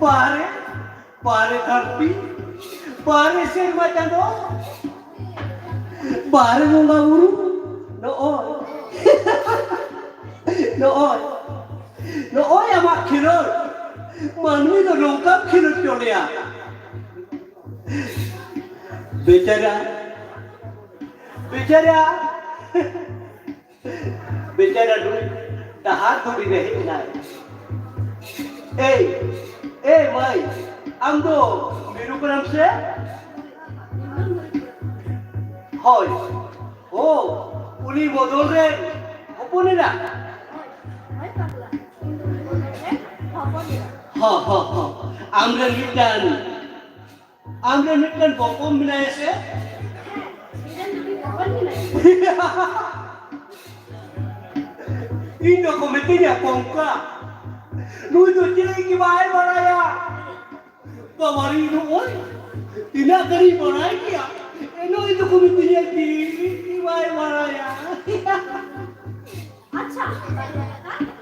ᱵᱟᱦᱨᱮ, ᱵᱟᱦᱨᱮ ᱫᱷᱟᱹᱨᱛᱤ, ᱵᱟᱦᱨᱮ ᱥᱮᱨᱢᱟ ᱪᱟᱸᱫᱚ, ᱵᱟᱦᱨᱮ ᱵᱚᱸᱜᱟ ᱵᱩᱨᱩ, ᱱᱚᱜᱼᱚᱭ, ᱱᱚᱜᱼᱚᱭ, ᱱᱚᱜᱼᱚᱭ ᱟᱢᱟᱜ ᱠᱷᱮᱞᱳᱰ, ᱢᱟᱹᱱᱢᱤ ᱫᱚ ᱱᱚᱝᱠᱟᱢ ᱠᱷᱮᱞᱳᱰ ᱦᱚᱪᱚ ᱞᱮᱭᱟ᱾ ᱵᱮᱪᱟᱨᱟ, ᱵᱮᱪᱟᱨᱟ᱾ ᱵᱮᱪᱟᱨᱟ ᱱᱩᱭ ᱰᱟᱦᱟᱨ ᱫᱷᱩᱲᱤ ᱨᱮ ᱦᱮᱡ ᱮᱱᱟᱭ᱾ ᱮᱭ, ᱮᱭ ᱢᱟᱹᱭ, ᱟᱢ ᱫᱚ ᱢᱤᱨᱩ ᱠᱟᱱᱟᱢ ᱥᱮ? ᱦᱳᱭ᱾ ᱳ, ᱩᱱᱤ ᱵᱚᱫᱚᱞ ᱨᱮᱱ ᱦᱚᱯᱚᱱ ᱮᱨᱟ? ᱦᱚᱸ, ᱦᱚᱸ, ᱦᱚᱸ᱾ ᱟᱢ ᱨᱮᱱ ᱢᱤᱫᱴᱟᱝ ᱟᱢ ᱨᱮᱱ ᱢᱤᱫᱴᱮᱱ ᱵᱚᱠᱚᱢ ᱢᱮᱱᱟᱭᱟ ᱥᱮ? ᱦᱮᱸ, ᱤᱧ ᱨᱮᱱ ᱢᱤᱫᱴᱮᱱ ᱵᱚᱠᱚᱢ ᱢᱮᱱᱟᱭᱟ᱾ ᱤᱧ ᱫᱚᱠᱚ ᱢᱤᱛᱟᱹᱧᱟ ᱠᱚᱝᱠᱟ᱾ ᱱᱩᱭ ᱫᱚ ᱪᱮᱫ ᱜᱮ ᱵᱟᱭ ᱵᱟᱲᱟᱭᱟ᱾ ᱵᱟᱵᱟᱨᱤ, ᱱᱚᱜᱼᱚᱭ ᱛᱤᱱᱟᱹᱜ ᱜᱟᱱᱤᱧ ᱵᱟᱲᱟᱭ ᱜᱮᱭᱟ, ᱮᱱᱦᱚᱸ ᱤᱧ ᱫᱚᱠᱚ ᱢᱤᱛᱟᱹᱧᱟ ᱪᱮᱫ ᱜᱮ ᱵᱟᱭ ᱵᱟᱲᱟᱭᱟ᱾ ᱟᱪᱪᱷᱟ,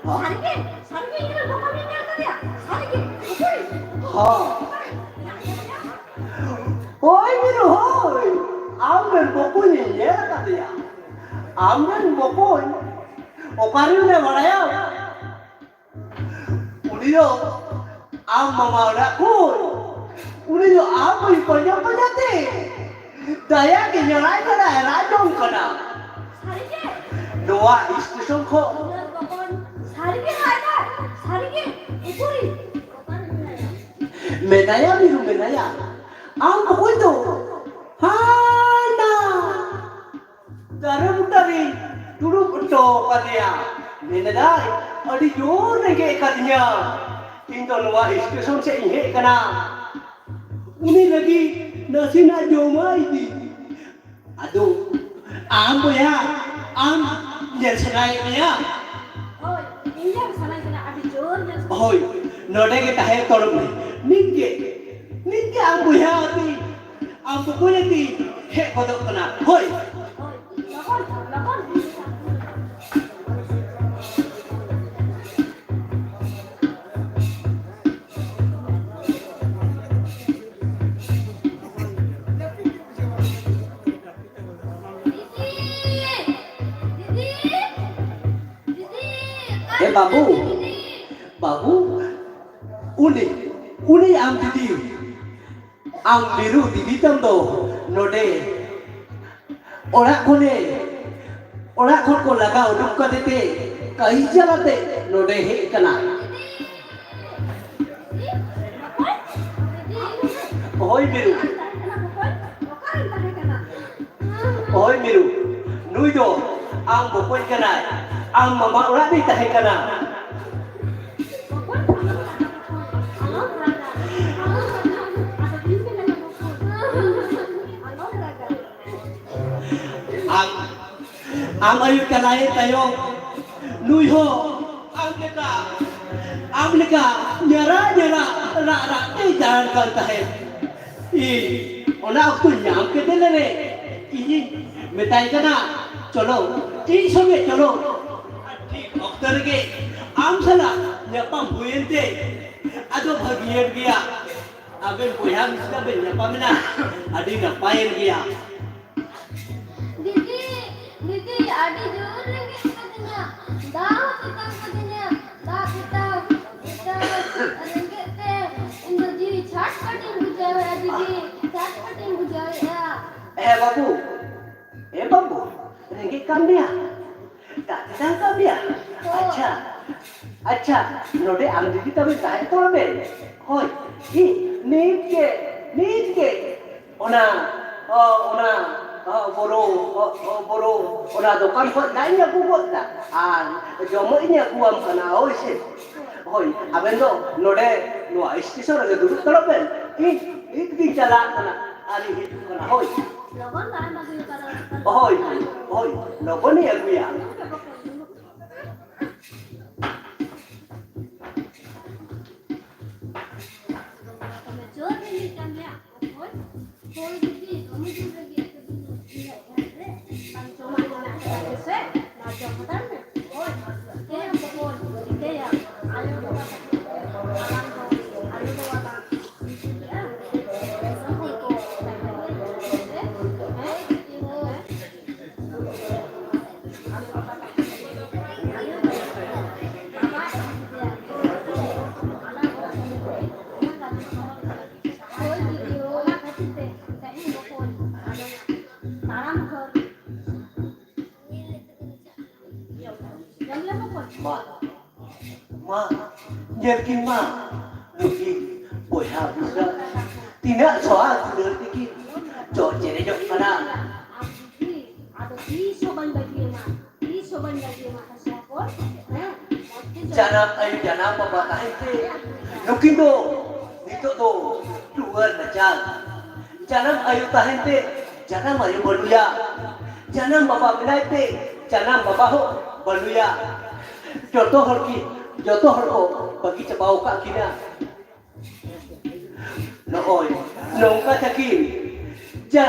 ᱥᱟᱹᱨᱤᱜᱮ, ᱥᱟᱹᱨᱤᱜᱮ ᱤᱧ ᱨᱮᱱ ᱵᱚᱠᱚᱧ ᱤᱧ ᱧᱮᱞ ᱠᱟᱫᱮᱭᱟ? ᱥᱟᱹᱨᱤᱜᱮ? ᱚᱠᱚᱭ? ᱦᱚᱸ᱾ ᱦᱳᱭ ᱢᱤᱨᱩ, ᱦᱳᱭ᱾ ᱟᱢ ᱨᱮᱱ ᱵᱚᱠᱚᱧ ᱤᱧ ᱧᱮᱞ ᱠᱟᱫᱮᱭᱟ᱾ ᱟᱢ ᱨᱮᱱ ᱵᱚᱠᱚᱧ ᱚᱠᱟᱨᱮ ᱢᱮᱱᱟᱭᱟ ᱵᱟᱲᱟᱭᱟᱢ? ᱩᱱᱤ ᱫᱚ ᱟᱢ ᱢᱟᱢᱟ ᱚᱲᱟᱜ ᱠᱷᱚᱱ, ᱩᱱᱤ ᱫᱚ ᱟᱢ ᱵᱟᱹᱧ ᱯᱟᱸᱡᱟ ᱯᱟᱸᱡᱟ ᱛᱮ ᱫᱟᱭᱟ ᱜᱮ ᱧᱮᱞᱟᱭ ᱠᱟᱱᱟ, ᱨᱟᱜ ᱡᱚᱝ ᱠᱟᱱᱟ᱾ ᱥᱟᱹᱨᱤᱜᱮ? ᱱᱚᱣᱟ ᱥᱴᱮᱥᱚᱱ ᱠᱷᱚᱱ᱾ ᱩᱱᱟᱹᱜ ᱵᱚᱠᱚᱧ, ᱥᱟᱹᱨᱤᱜᱮ ᱨᱟᱜ ᱮᱫᱟᱭ? ᱥᱟᱹᱨᱤᱜᱮ? ᱩᱠᱩᱨᱤᱡ? ᱚᱠᱟᱨᱮ ᱢᱮᱱᱟᱭᱟ? ᱢᱮᱱᱟᱭᱟ ᱢᱤᱨᱩ, ᱢᱮᱱᱟᱭᱟ᱾ ᱟᱢ ᱵᱚᱠᱚᱧ ᱫᱚ ᱦᱟᱱᱟ ᱫᱟᱨᱮ ᱵᱩᱴᱟᱹ ᱨᱤᱧ ᱫᱩᱲᱩᱵ ᱦᱚᱴᱚ ᱠᱟᱫᱮᱭᱟ᱾ ᱢᱮᱱᱮᱫᱟᱭ, "ᱟᱹᱰᱤ ᱡᱳᱨ ᱨᱮᱸᱜᱮᱡ ᱟᱠᱟᱫᱤᱧᱟ, ᱤᱧ ᱫᱚ ᱱᱚᱣᱟ ᱥᱴᱮᱥᱚᱱ ᱥᱮᱫ ᱤᱧ ᱦᱮᱡ ᱟᱠᱟᱱᱟ, ᱩᱱᱤ ᱞᱟᱹᱜᱤᱫ ᱱᱟᱥᱮᱱᱟᱜ ᱡᱚᱢᱟᱜ ᱤᱫᱤ᱾ ᱟᱫᱚ ᱟᱢ ᱵᱚᱭᱦᱟ, ᱟᱢ ᱧᱮᱞ ᱥᱟᱱᱟᱭᱮᱫ ᱢᱮᱭᱟ?" ᱦᱳᱭ, ᱤᱧ ᱧᱮᱞ ᱥᱟᱱᱟᱧ ᱠᱟᱱᱟ, ᱟᱹᱰᱤ ᱡᱳᱨ ᱧᱮᱞ ᱥᱟᱱᱟᱧ ᱦᱳᱭ, ᱠᱟᱱᱟ᱾ ᱱᱚᱰᱮ ᱜᱮ ᱛᱟᱦᱮᱸ ᱦᱟᱛᱟᱲᱚᱜ ᱢᱮ᱾ ᱱᱤᱛ ᱜᱮ, ᱱᱤᱛ ᱜᱮ ᱟᱢ ᱵᱚᱭᱦᱟ ᱟᱛᱮ, ᱟᱢ ᱵᱚᱠᱚᱧ ᱟᱛᱮ ᱦᱮᱡ ᱜᱚᱫᱚᱜ ᱠᱟᱱᱟ᱾ ᱦᱳᱭ᱾ ᱦᱳᱭ, ᱞᱚᱜᱚᱱ, ᱞᱚᱜᱚᱱ᱾ ᱮ ᱵᱟᱹᱵᱩ, ᱵᱟᱹᱵᱩ, ᱩᱱᱤ, ᱩᱱᱤ ᱟᱢ ᱫᱤᱫᱤ, ᱟᱢ ᱢᱤᱨᱩ ᱫᱤᱫᱤ ᱛᱟᱢ ᱫᱚ ᱱᱚᱰᱮ ᱚᱲᱟᱜ ᱠᱷᱚᱱᱮ, ᱚᱲᱟᱜ ᱠᱷᱚᱱ ᱠᱚ ᱞᱟᱜᱟ ᱩᱰᱩᱠ ᱠᱟᱫᱮ ᱛᱮ ᱠᱟᱹᱦᱤ ᱡᱟᱞᱟᱛᱮ ᱱᱚᱰᱮ ᱦᱮᱡ ᱟᱠᱟᱱᱟ᱾ ᱦᱳᱭ ᱢᱤᱨᱩ᱾ ᱦᱳᱭ ᱢᱤᱨᱩ, ᱱᱩᱭ ᱫᱚ ᱟᱢ ᱵᱚᱠᱚᱧ ᱠᱟᱱᱟᱭ, ᱟᱢ ᱢᱟᱢᱟ ᱚᱲᱟᱜ ᱨᱮᱭ ᱛᱟᱦᱮᱸ ᱠᱟᱱᱟ᱾ ᱟᱢ, ᱟᱢ ᱟᱭᱳ ᱪᱟᱞᱟᱣᱮᱱ ᱛᱟᱭᱚᱢ, ᱱᱩᱭ ᱦᱚᱸ ᱟᱢ ᱞᱮᱠᱟ, ᱟᱢ ᱞᱮᱠᱟ ᱧᱟᱨᱟ ᱧᱟᱨᱟ ᱨᱟᱜ ᱨᱟᱜ ᱛᱮᱭ ᱫᱟᱬᱟᱱ ᱠᱟᱱ ᱛᱟᱦᱮᱸᱫ᱾ ᱤᱧ ᱚᱱᱟ ᱚᱠᱛᱚ ᱧᱟᱢ ᱠᱮᱫᱮ ᱞᱮᱨᱮ, ᱤᱧᱤᱧ ᱢᱮᱛᱟᱭ ᱠᱟᱱᱟ, "ᱪᱚᱞᱚ, ᱤᱧ ᱥᱚᱸᱜᱮ ᱪᱚᱞᱚ᱾" ᱟᱨ ᱴᱷᱤᱠ ᱚᱠᱛᱚ ᱨᱮᱜᱮ ᱟᱢ ᱥᱟᱞᱟᱜ ᱧᱟᱯᱟᱢ ᱦᱩᱭᱮᱱ ᱛᱮ ᱟᱫᱚ ᱵᱷᱟᱹᱜᱤᱭᱮᱱ ᱜᱮᱭᱟ᱾ ᱟᱵᱮᱱ ᱵᱚᱭᱦᱟ ᱢᱤᱥᱨᱟ ᱵᱮᱱ ᱧᱟᱯᱟᱢᱮᱱᱟ, ᱟᱹᱰᱤ ᱱᱟᱯᱟᱭᱮᱱ ᱜᱮᱭᱟ᱾ ᱫᱤᱫᱤ, ᱫᱤᱫᱤ, ᱟᱹᱰᱤ ᱡᱳᱨ ᱨᱮᱸᱜᱮᱡ ᱠᱟᱹᱫᱤᱧᱟ᱾ ᱫᱟᱜ ᱦᱚᱸ ᱛᱮᱛᱟᱝ ᱠᱟᱹᱫᱤᱧᱟ᱾ ᱫᱟᱜ ᱛᱮᱛᱟᱝ, ᱛᱮᱛᱟᱝ, ᱨᱮᱸᱜᱮᱡ ᱛᱮ ᱤᱧ ᱫᱚ ᱡᱤᱣᱤ ᱪᱷᱟᱴᱯᱟᱴᱤᱧ ᱵᱩᱡᱷᱟᱹᱣᱮᱫᱼᱟ ᱫᱤᱫᱤ, ᱪᱷᱟᱴᱯᱟᱴᱤᱧ ᱵᱩᱡᱷᱟᱹᱣᱮᱫᱼᱟ᱾ ᱦᱮᱸ ᱵᱟᱹᱵᱩ, ᱦᱮᱸ ᱵᱟᱹᱵᱩ, ᱨᱮᱸᱜᱮᱡ ᱠᱟᱱ ᱢᱮᱭᱟ? ᱫᱟᱜ ᱛᱮᱛᱟᱝ ᱠᱟᱱ ᱢᱮᱭᱟ? ᱦᱳᱭ᱾ ᱟᱪᱪᱷᱟ, ᱟᱪᱪᱷᱟ, ᱱᱚᱰᱮ ᱟᱢ ᱫᱤᱫᱤ ᱛᱟᱵᱮᱱ ᱛᱟᱦᱮᱸ ᱠᱚᱜᱼᱟ ᱵᱮᱱ? ᱦᱳᱭ, ᱤᱧ ᱱᱤᱛ ᱜᱮ, ᱱᱤᱛ ᱜᱮ ᱚᱱᱟ, ᱚ, ᱚᱱᱟ, ᱚ, ᱵᱚᱨᱚ, ᱚ, ᱚ, ᱵᱚᱨᱚ, ᱚᱱᱟ ᱫᱚᱠᱟᱱ ᱠᱷᱚᱱ ᱫᱟᱜ ᱤᱧ ᱟᱹᱜᱩ ᱜᱚᱫ ᱫᱟ᱾ ᱟᱨ ᱡᱚᱢᱟᱜ ᱤᱧ ᱟᱹᱜᱩᱣᱟᱢ ᱠᱟᱱᱟ, ᱦᱳᱭ ᱥᱮ? ᱦᱳᱭ, ᱟᱵᱮᱱ ᱫᱚ ᱱᱚᱰᱮ ᱱᱚᱣᱟ ᱥᱴᱮᱥᱚᱱ ᱨᱮᱜᱮ ᱫᱩᱲᱩᱵ ᱛᱟᱲᱚᱜ ᱵᱮᱱ᱾ ᱤᱧ ᱱᱤᱛ ᱜᱤᱧ ᱪᱟᱞᱟᱜ ᱠᱟᱱᱟ, ᱟᱨᱤᱧ ᱦᱤᱡᱩᱜ ᱠᱟᱱᱟ, ᱦᱳᱭ᱾ ᱞᱚᱜᱚᱱ ᱫᱟᱜ ᱮᱢ ᱟᱹᱜᱩᱭᱟ, ᱠᱟᱨᱚᱱ ᱦᱳᱭ, ᱦᱳᱭ, ᱞᱚᱜᱚᱱᱤᱧ ᱟᱹᱜᱩᱭᱟ᱾ ᱫᱚᱢᱮ ᱡᱳᱨ ᱨᱤᱢᱤᱞ ᱠᱟᱱ ᱜᱮᱭᱟ᱾ ᱦᱳᱭ, ᱦᱳᱭ ᱫᱤᱫᱤ, ᱫᱚᱢᱮ ᱡᱳᱨ ᱨᱮᱜᱮ ᱤᱧᱟᱹᱜ ᱡᱟᱦᱟᱸ ᱨᱮ ᱵᱟᱝ ᱡᱚᱢᱟᱜ ᱢᱮᱱᱟᱜ ᱟᱠᱟᱫᱟ ᱥᱮ, ᱱᱚᱣᱟ ᱡᱚᱢ ᱦᱟᱛᱟᱲ ᱢᱮ᱾ ᱦᱳᱭ, ᱪᱤᱠᱟᱹᱭᱟᱢ ᱵᱚᱠᱚᱧ, ᱪᱤᱠᱟᱹᱭᱟᱢ? ᱟᱭᱳ ᱵᱟᱵᱟ ᱛᱟᱹᱠᱤᱱ ᱟᱞᱟᱝ ᱫᱚ, ᱟᱭᱳ ᱵᱟᱵᱟ ᱵᱟᱝ ᱪᱤᱠᱟᱹᱜᱼᱟ? ᱦᱮᱸ? ᱦᱳᱭ ᱫᱤᱫᱤ, ᱦᱳᱭ᱾ ᱦᱳᱭ ᱫᱤᱫᱤ, ᱦᱳᱭ᱾ ᱚᱱᱟ ᱠᱷᱟᱹᱛᱤᱨ ᱛᱮ ᱛᱮᱦᱮᱧ ᱵᱚᱠᱚᱧ ᱟᱫᱚ ᱛᱟᱲᱟᱢ ᱦᱚᱨ ᱡᱚᱢ ᱞᱮ ᱵᱚᱠᱚᱧ᱾ ᱢᱟ, ᱢᱟ, ᱧᱮᱞ ᱠᱤᱱ ᱢᱟ, ᱱᱩᱠᱤᱱ ᱵᱚᱭᱦᱟ ᱢᱤᱥᱨᱟ ᱛᱤᱱᱟᱹᱜ ᱥᱚᱦᱟᱜ ᱫᱩᱞᱟᱹᱲ ᱛᱮᱠᱤᱱ ᱪᱚᱜ ᱪᱮᱨᱮᱡᱚᱜ ᱠᱟᱱᱟ᱾ ᱟᱢ ᱫᱤᱫᱤ, ᱟᱫᱚ ᱛᱤᱥ ᱦᱚᱸ ᱵᱟᱹᱧ ᱵᱟᱹᱜᱤᱭᱟᱢᱟ, ᱛᱤᱥ ᱦᱚᱸ ᱵᱟᱹᱧ ᱵᱟᱹᱜᱤᱭᱟᱢᱟ, ᱦᱮᱸ ᱥᱮ ᱵᱚᱠᱚᱧ? ᱦᱮᱸ, ᱢᱚᱡᱽ ᱛᱮ ᱡᱚᱢ ᱡᱟᱱᱟᱢ ᱟᱭᱳ, ᱡᱟᱱᱟᱢ ᱵᱟᱵᱟ ᱛᱟᱦᱮᱸ ᱛᱮ ᱱᱩᱠᱤᱱ ᱫᱚ ᱱᱤᱛᱚᱜ ᱫᱚ ᱴᱩᱣᱟᱹᱨ ᱱᱟᱪᱟᱨ᱾ ᱡᱟᱱᱟᱢ ᱟᱭᱳ ᱛᱟᱦᱮᱱ ᱛᱮ ᱡᱟᱱᱟᱢ ᱟᱭᱳ ᱵᱟᱹᱱᱩᱭᱟ, ᱡᱟᱱᱟᱢ ᱵᱟᱵᱟ ᱢᱮᱱᱟᱭ ᱛᱮ ᱡᱟᱱᱟᱢ ᱵᱟᱵᱟ ᱦᱚᱸ ᱵᱟᱹᱱᱩᱭᱟ᱾ ᱡᱚᱛᱚ ᱦᱚᱲ ᱠᱤ, ᱡᱚᱛᱚ ᱦᱚᱲ ᱠᱚ ᱵᱟᱹᱜᱤ ᱪᱟᱵᱟᱣ ᱟᱠᱟᱫ ᱠᱤᱱᱟ᱾ ᱱᱚᱜᱼᱚᱭ ᱱᱚᱝᱠᱟ ᱛᱟᱹᱠᱤᱱ ᱡᱟ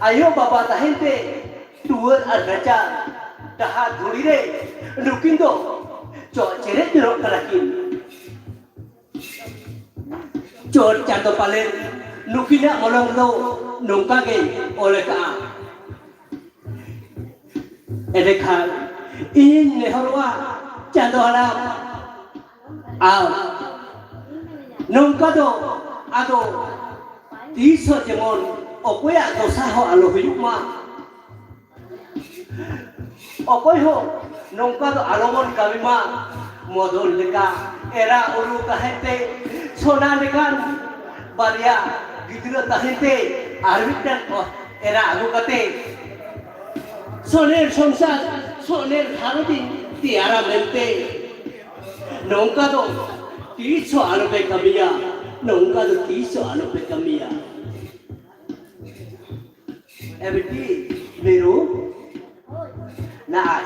ᱟᱭᱳ ᱵᱟᱵᱟ ᱛᱟᱦᱮᱱ ᱛᱮ ᱫᱩᱣᱟᱹᱨ ᱟᱨ ᱨᱟᱪᱟ ᱰᱟᱦᱟᱨ ᱫᱷᱩᱲᱤ ᱨᱮ ᱱᱩᱠᱤᱱ ᱫᱚ ᱪᱚᱜ ᱪᱮᱨᱮᱡ ᱡᱚᱱᱚᱜ ᱠᱟᱱᱟ ᱠᱤᱱ᱾ ᱪᱚᱴ ᱪᱟᱸᱫᱚ ᱯᱟᱞᱮᱱ ᱱᱩᱠᱤᱱᱟᱜ ᱢᱚᱞᱚᱝ ᱫᱚ ᱱᱚᱝᱠᱟ ᱜᱮ ᱚᱞ ᱟᱠᱟᱫᱼᱟ᱾ ᱮᱸᱰᱮᱠᱷᱟᱱ ᱤᱧᱤᱧ ᱱᱮᱦᱚᱨᱚᱜᱼᱟ ᱪᱟᱸᱫᱚ ᱦᱟᱲᱟᱢ, ᱟᱨ ᱱᱚᱝᱠᱟ ᱫᱚ ᱟᱫᱚ ᱛᱤᱥ ᱦᱚᱸ ᱡᱮᱢᱚᱱ ᱚᱠᱚᱭᱟᱜ ᱫᱚᱥᱟ ᱦᱚᱸ ᱟᱞᱚ ᱦᱩᱭᱩᱜ ᱢᱟ᱾ ᱚᱠᱚᱭ ᱦᱚᱸ ᱱᱚᱝᱠᱟ ᱫᱚ ᱟᱞᱚᱵᱚᱱ ᱠᱟᱹᱢᱤ ᱢᱟ᱾ ᱢᱚᱫᱚᱱ ᱞᱮᱠᱟ ᱮᱨᱟ ᱩᱨᱩ ᱛᱟᱦᱮᱸ ᱛᱮ, ᱥᱚᱱᱟ ᱞᱮᱠᱟᱱ ᱵᱟᱨᱭᱟ ᱜᱤᱫᱽᱨᱟᱹ ᱛᱟᱦᱮᱸ ᱛᱮ, ᱟᱨ ᱢᱤᱫᱴᱟᱝ ᱮᱨᱟ ᱟᱹᱜᱩ ᱠᱟᱛᱮ ᱥᱚᱱᱮᱨ ᱥᱚᱝᱥᱟᱨ, ᱥᱚᱱᱮᱨ ᱜᱷᱟᱨᱚᱸᱡᱽ ᱤᱧ ᱛᱮᱭᱟᱨᱟ ᱢᱮᱱᱛᱮ, ᱱᱚᱝᱠᱟ ᱫᱚ ᱛᱤᱥ ᱦᱚᱸ ᱟᱞᱚᱯᱮ ᱠᱟᱹᱢᱤᱭᱟ, ᱱᱚᱝᱠᱟ ᱫᱚ ᱛᱤᱥ ᱦᱚᱸ ᱟᱞᱚᱯᱮ ᱠᱟᱹᱢᱤᱭᱟ᱾ ᱮ ᱵᱤᱴᱤ, ᱢᱤᱨᱩ, ᱱᱟᱜᱼᱟᱭ,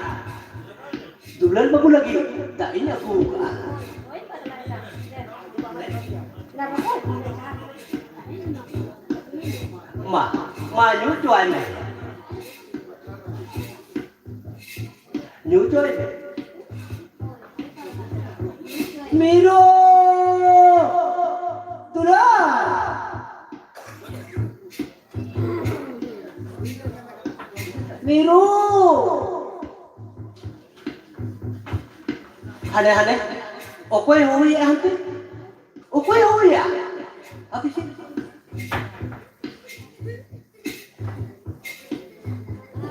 ᱫᱩᱞᱟᱹᱲ ᱵᱟᱹᱵᱩ ᱞᱟᱹᱜᱤᱫ ᱫᱟᱜ ᱤᱧ ᱟᱹᱜᱩ ᱟᱠᱟᱫᱼᱟ᱾ ᱢᱟ, ᱢᱟ, ᱧᱩ ᱦᱚᱪᱚᱣᱟᱭ ᱢᱮ᱾ ᱧᱩ ᱦᱚᱪᱚᱭ ᱢᱮ᱾ ᱢᱤᱨᱩ! ᱫᱩᱞᱟᱹᱲ! ᱢᱤᱨᱩ! ᱦᱟᱱᱮ, ᱦᱟᱱᱮ, ᱚᱠᱚᱭ ᱦᱚᱦᱚᱭᱮᱫᱼᱟ ᱦᱟᱱᱛᱮ? ᱚᱠᱚᱭ ᱦᱚᱦᱚᱭᱟ? ᱟᱯᱮ ᱪᱮᱫ?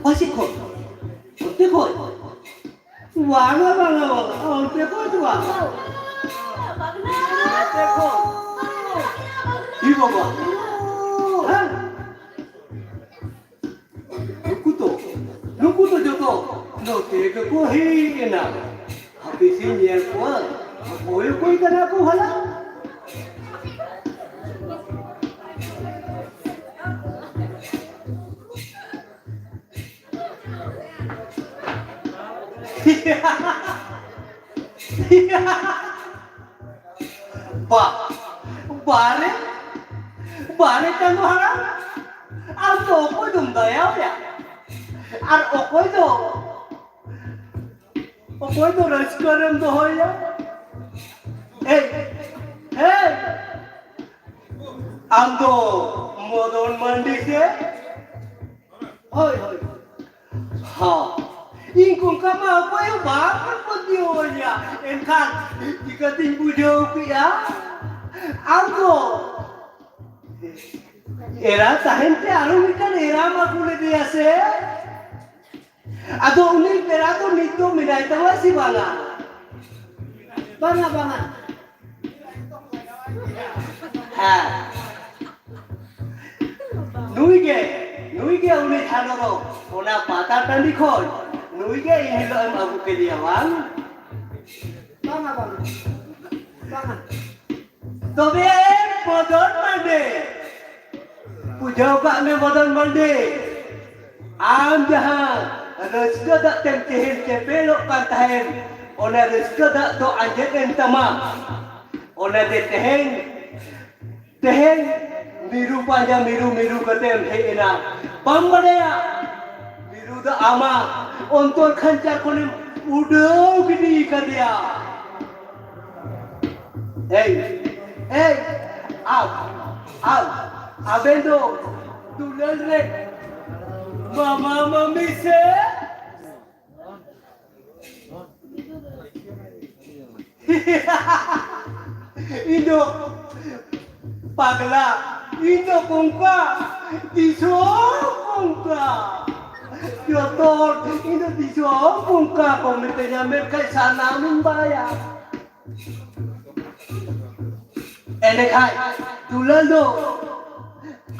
ᱚᱠᱟ ᱥᱮᱫ ᱠᱷᱚᱱ? ᱚᱱᱛᱮ ᱠᱷᱚᱱ? ᱵᱟᱝᱟ, ᱵᱟᱝᱟ, ᱵᱟᱝᱟ, ᱚᱱᱛᱮ ᱠᱷᱚᱱ ᱫᱚ ᱵᱟᱝ᱾ ᱚᱱᱛᱮ ᱠᱷᱚᱱ᱾ ᱤ ᱵᱟᱵᱟ᱾ ᱦᱮᱸ? ᱱᱩᱠᱩ ᱫᱚ, ᱱᱩᱠᱩ ᱫᱚ ᱡᱚᱛᱚ ᱱᱚᱛᱮ ᱜᱮᱠᱚ ᱦᱮᱡ ᱮᱱᱟ᱾ ᱦᱟᱯᱮ ᱥᱮᱧ ᱧᱮᱞ ᱠᱚᱣᱟ, ᱚᱠᱚᱭ ᱚᱠᱚᱭ ᱠᱟᱱᱟ ᱠᱚ ᱵᱷᱟᱞᱟ? ᱵᱟ, ᱵᱟᱨᱮ, ᱵᱟᱨᱮ ᱪᱟᱸᱫᱚ ᱦᱟᱲᱟᱢ, ᱟᱢ ᱫᱚ ᱚᱠᱚᱭ ᱫᱚᱢ ᱫᱟᱭᱟᱣᱟᱭᱟ? ᱟᱨ ᱚᱠᱚᱭ ᱫᱚ, ᱚᱠᱚᱭ ᱫᱚ ᱨᱟᱹᱥᱠᱟᱹ ᱨᱮᱢ ᱫᱚᱦᱚᱭᱟ? ᱮᱭ, ᱦᱮᱸ, ᱟᱢ ᱫᱚ ᱢᱚᱫᱚᱱ ᱢᱟᱱᱰᱤ ᱥᱮ? ᱦᱳᱭ, ᱦᱳᱭ᱾ ᱦᱚᱸ, ᱤᱧ ᱠᱚᱝᱠᱟ ᱢᱟ ᱚᱠᱚᱭ ᱦᱚᱸ ᱵᱟᱝ ᱠᱚ ᱯᱟᱹᱛᱭᱟᱹᱣᱟᱹᱧᱟ, ᱮᱱᱠᱷᱟᱱ ᱪᱤᱠᱟᱹᱛᱤᱧ ᱵᱩᱡᱷᱟᱹᱣ ᱠᱮᱜᱼᱟ? ᱟᱢ ᱫᱚ ᱮᱨᱟ ᱛᱟᱦᱮᱱ ᱛᱮ ᱟᱨᱚ ᱢᱤᱫᱴᱟᱝ ᱮᱨᱟᱢ ᱟᱹᱜᱩ ᱞᱮᱫᱮᱭᱟ ᱥᱮ? ᱟᱫᱚ ᱩᱱᱤ ᱯᱮᱲᱟ ᱫᱚ ᱱᱤᱛ ᱫᱚ ᱢᱮᱱᱟᱭ ᱛᱟᱢᱟ ᱥᱮ ᱵᱟᱝᱟ? ᱵᱟᱝᱟ, ᱵᱟᱝᱟ᱾ ᱦᱮᱸ᱾ ᱱᱩᱭ ᱜᱮ, ᱱᱩᱭ ᱜᱮ ᱩᱱᱤ ᱡᱷᱟᱱᱚ ᱫᱚ ᱚᱱᱟ ᱯᱟᱛᱟ ᱴᱟᱺᱰᱤ ᱠᱷᱚᱱ ᱱᱩᱭ ᱜᱮ ᱮᱱ ᱦᱤᱞᱳᱜ ᱮᱢ ᱟᱹᱜᱩ ᱠᱮᱫᱮᱭᱟ ᱵᱟᱝ? ᱵᱟᱝᱟ, ᱵᱟᱝᱟ᱾ ᱵᱟᱝᱟ᱾ ᱛᱚᱵᱮ ᱢᱚᱫᱚᱱ ᱢᱟᱱᱰᱤ, ᱵᱩᱡᱷᱟᱹᱣ ᱠᱟᱜ ᱢᱮ ᱢᱚᱫᱚᱱ ᱢᱟᱱᱰᱤ, ᱟᱢ ᱡᱟᱦᱟᱸ ᱨᱟᱹᱥᱠᱟᱹ ᱫᱟᱜ ᱛᱮᱢ ᱪᱮᱦᱮᱞ ᱪᱮᱯᱮᱞᱚᱜ ᱠᱟᱱ ᱛᱟᱦᱮᱸᱱ, ᱚᱱᱟ ᱨᱟᱹᱥᱠᱟᱹ ᱫᱟᱜ ᱫᱚ ᱟᱸᱡᱮᱫ ᱮᱱ ᱛᱟᱢᱟ᱾ ᱚᱱᱟᱛᱮ ᱛᱮᱦᱮᱧ, ᱛᱮᱦᱮᱧ ᱢᱤᱨᱩ ᱯᱟᱸᱡᱟ ᱢᱤᱨᱩ ᱢᱤᱨᱩ ᱠᱟᱛᱮᱢ ᱦᱮᱡ ᱮᱱᱟ᱾ ᱵᱟᱢ ᱵᱟᱰᱟᱭᱟ, ᱢᱤᱨᱩ ᱫᱚ ᱟᱢᱟᱜ ᱚᱱᱛᱚᱨ ᱠᱷᱟᱧᱪᱟ ᱠᱷᱚᱱᱮᱢ ᱩᱰᱟᱹᱣ ᱜᱤᱰᱤ ᱠᱟᱫᱮᱭᱟ᱾ ᱮᱭ, ᱮᱭ, ᱟᱵ, ᱟᱵ, ᱟᱵᱮᱱ ᱫᱚ ᱫᱩᱞᱟᱹᱲ ᱨᱮ ᱢᱟᱢᱟ ᱢᱟᱢᱤ ᱥᱮ? ᱤᱧ ᱫᱚ ᱯᱟᱜᱽᱞᱟ, ᱤᱧ ᱫᱚ ᱠᱚᱝᱠᱟ, ᱫᱤᱥᱚᱢ ᱠᱚᱝᱠᱟ᱾ ᱡᱚᱛᱚ ᱦᱚᱲ ᱤᱧ ᱫᱚ ᱫᱤᱥᱚᱢ ᱠᱚᱝᱠᱟ ᱠᱚ ᱢᱤᱛᱟᱹᱧᱟ, ᱢᱮᱱᱠᱷᱟᱱ ᱥᱟᱱᱟᱢᱤᱧ ᱵᱟᱲᱟᱭᱟ᱾ ᱮᱸᱰᱮᱠᱷᱟᱱ ᱫᱩᱞᱟᱹᱲ ᱫᱚ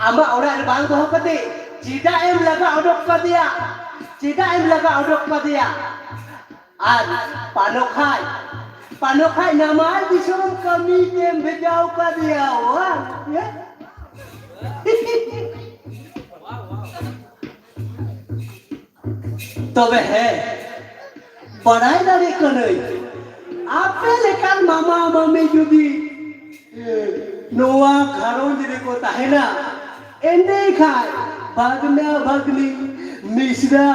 ᱟᱢᱟᱜ ᱚᱲᱟᱜ ᱨᱮ ᱵᱟᱝ ᱫᱚᱦᱚ ᱠᱟᱛᱮ ᱪᱮᱫᱟᱜ ᱮᱢ ᱞᱟᱜᱟ ᱚᱰᱚᱠ ᱠᱟᱫᱮᱭᱟ? ᱪᱮᱫᱟᱜ ᱮᱢ ᱞᱟᱜᱟ ᱚᱰᱚᱠ ᱠᱟᱫᱮᱭᱟ? ᱟᱨ ᱯᱟᱱᱚᱠᱷᱟᱭ, ᱯᱟᱱᱚᱠᱷᱟᱭ ᱱᱟᱢᱟᱞ ᱫᱤᱥᱚᱢ ᱠᱟᱹᱢᱤ ᱛᱮᱢ ᱵᱷᱮᱡᱟᱣ ᱠᱟᱫᱮᱭᱟ, ᱵᱟᱝ? ᱦᱮᱸ? ᱛᱚᱵᱮ ᱦᱮᱸ, ᱵᱟᱲᱟᱭ ᱫᱟᱲᱮᱭᱟᱜ ᱠᱟᱹᱱᱟᱹᱧ, ᱟᱯᱮ ᱞᱮᱠᱟᱱ ᱢᱟᱢᱟ ᱢᱟᱹᱢᱤ ᱡᱩᱫᱤ ᱱᱚᱣᱟ ᱜᱷᱟᱨᱚᱸᱡᱽ ᱨᱮᱠᱚ ᱛᱟᱦᱮᱱᱟ, ᱮᱸᱰᱮᱠᱷᱟᱱ ᱵᱷᱟᱜᱽᱱᱟ ᱵᱷᱟᱜᱽᱱᱤ, ᱢᱤᱥᱨᱟ,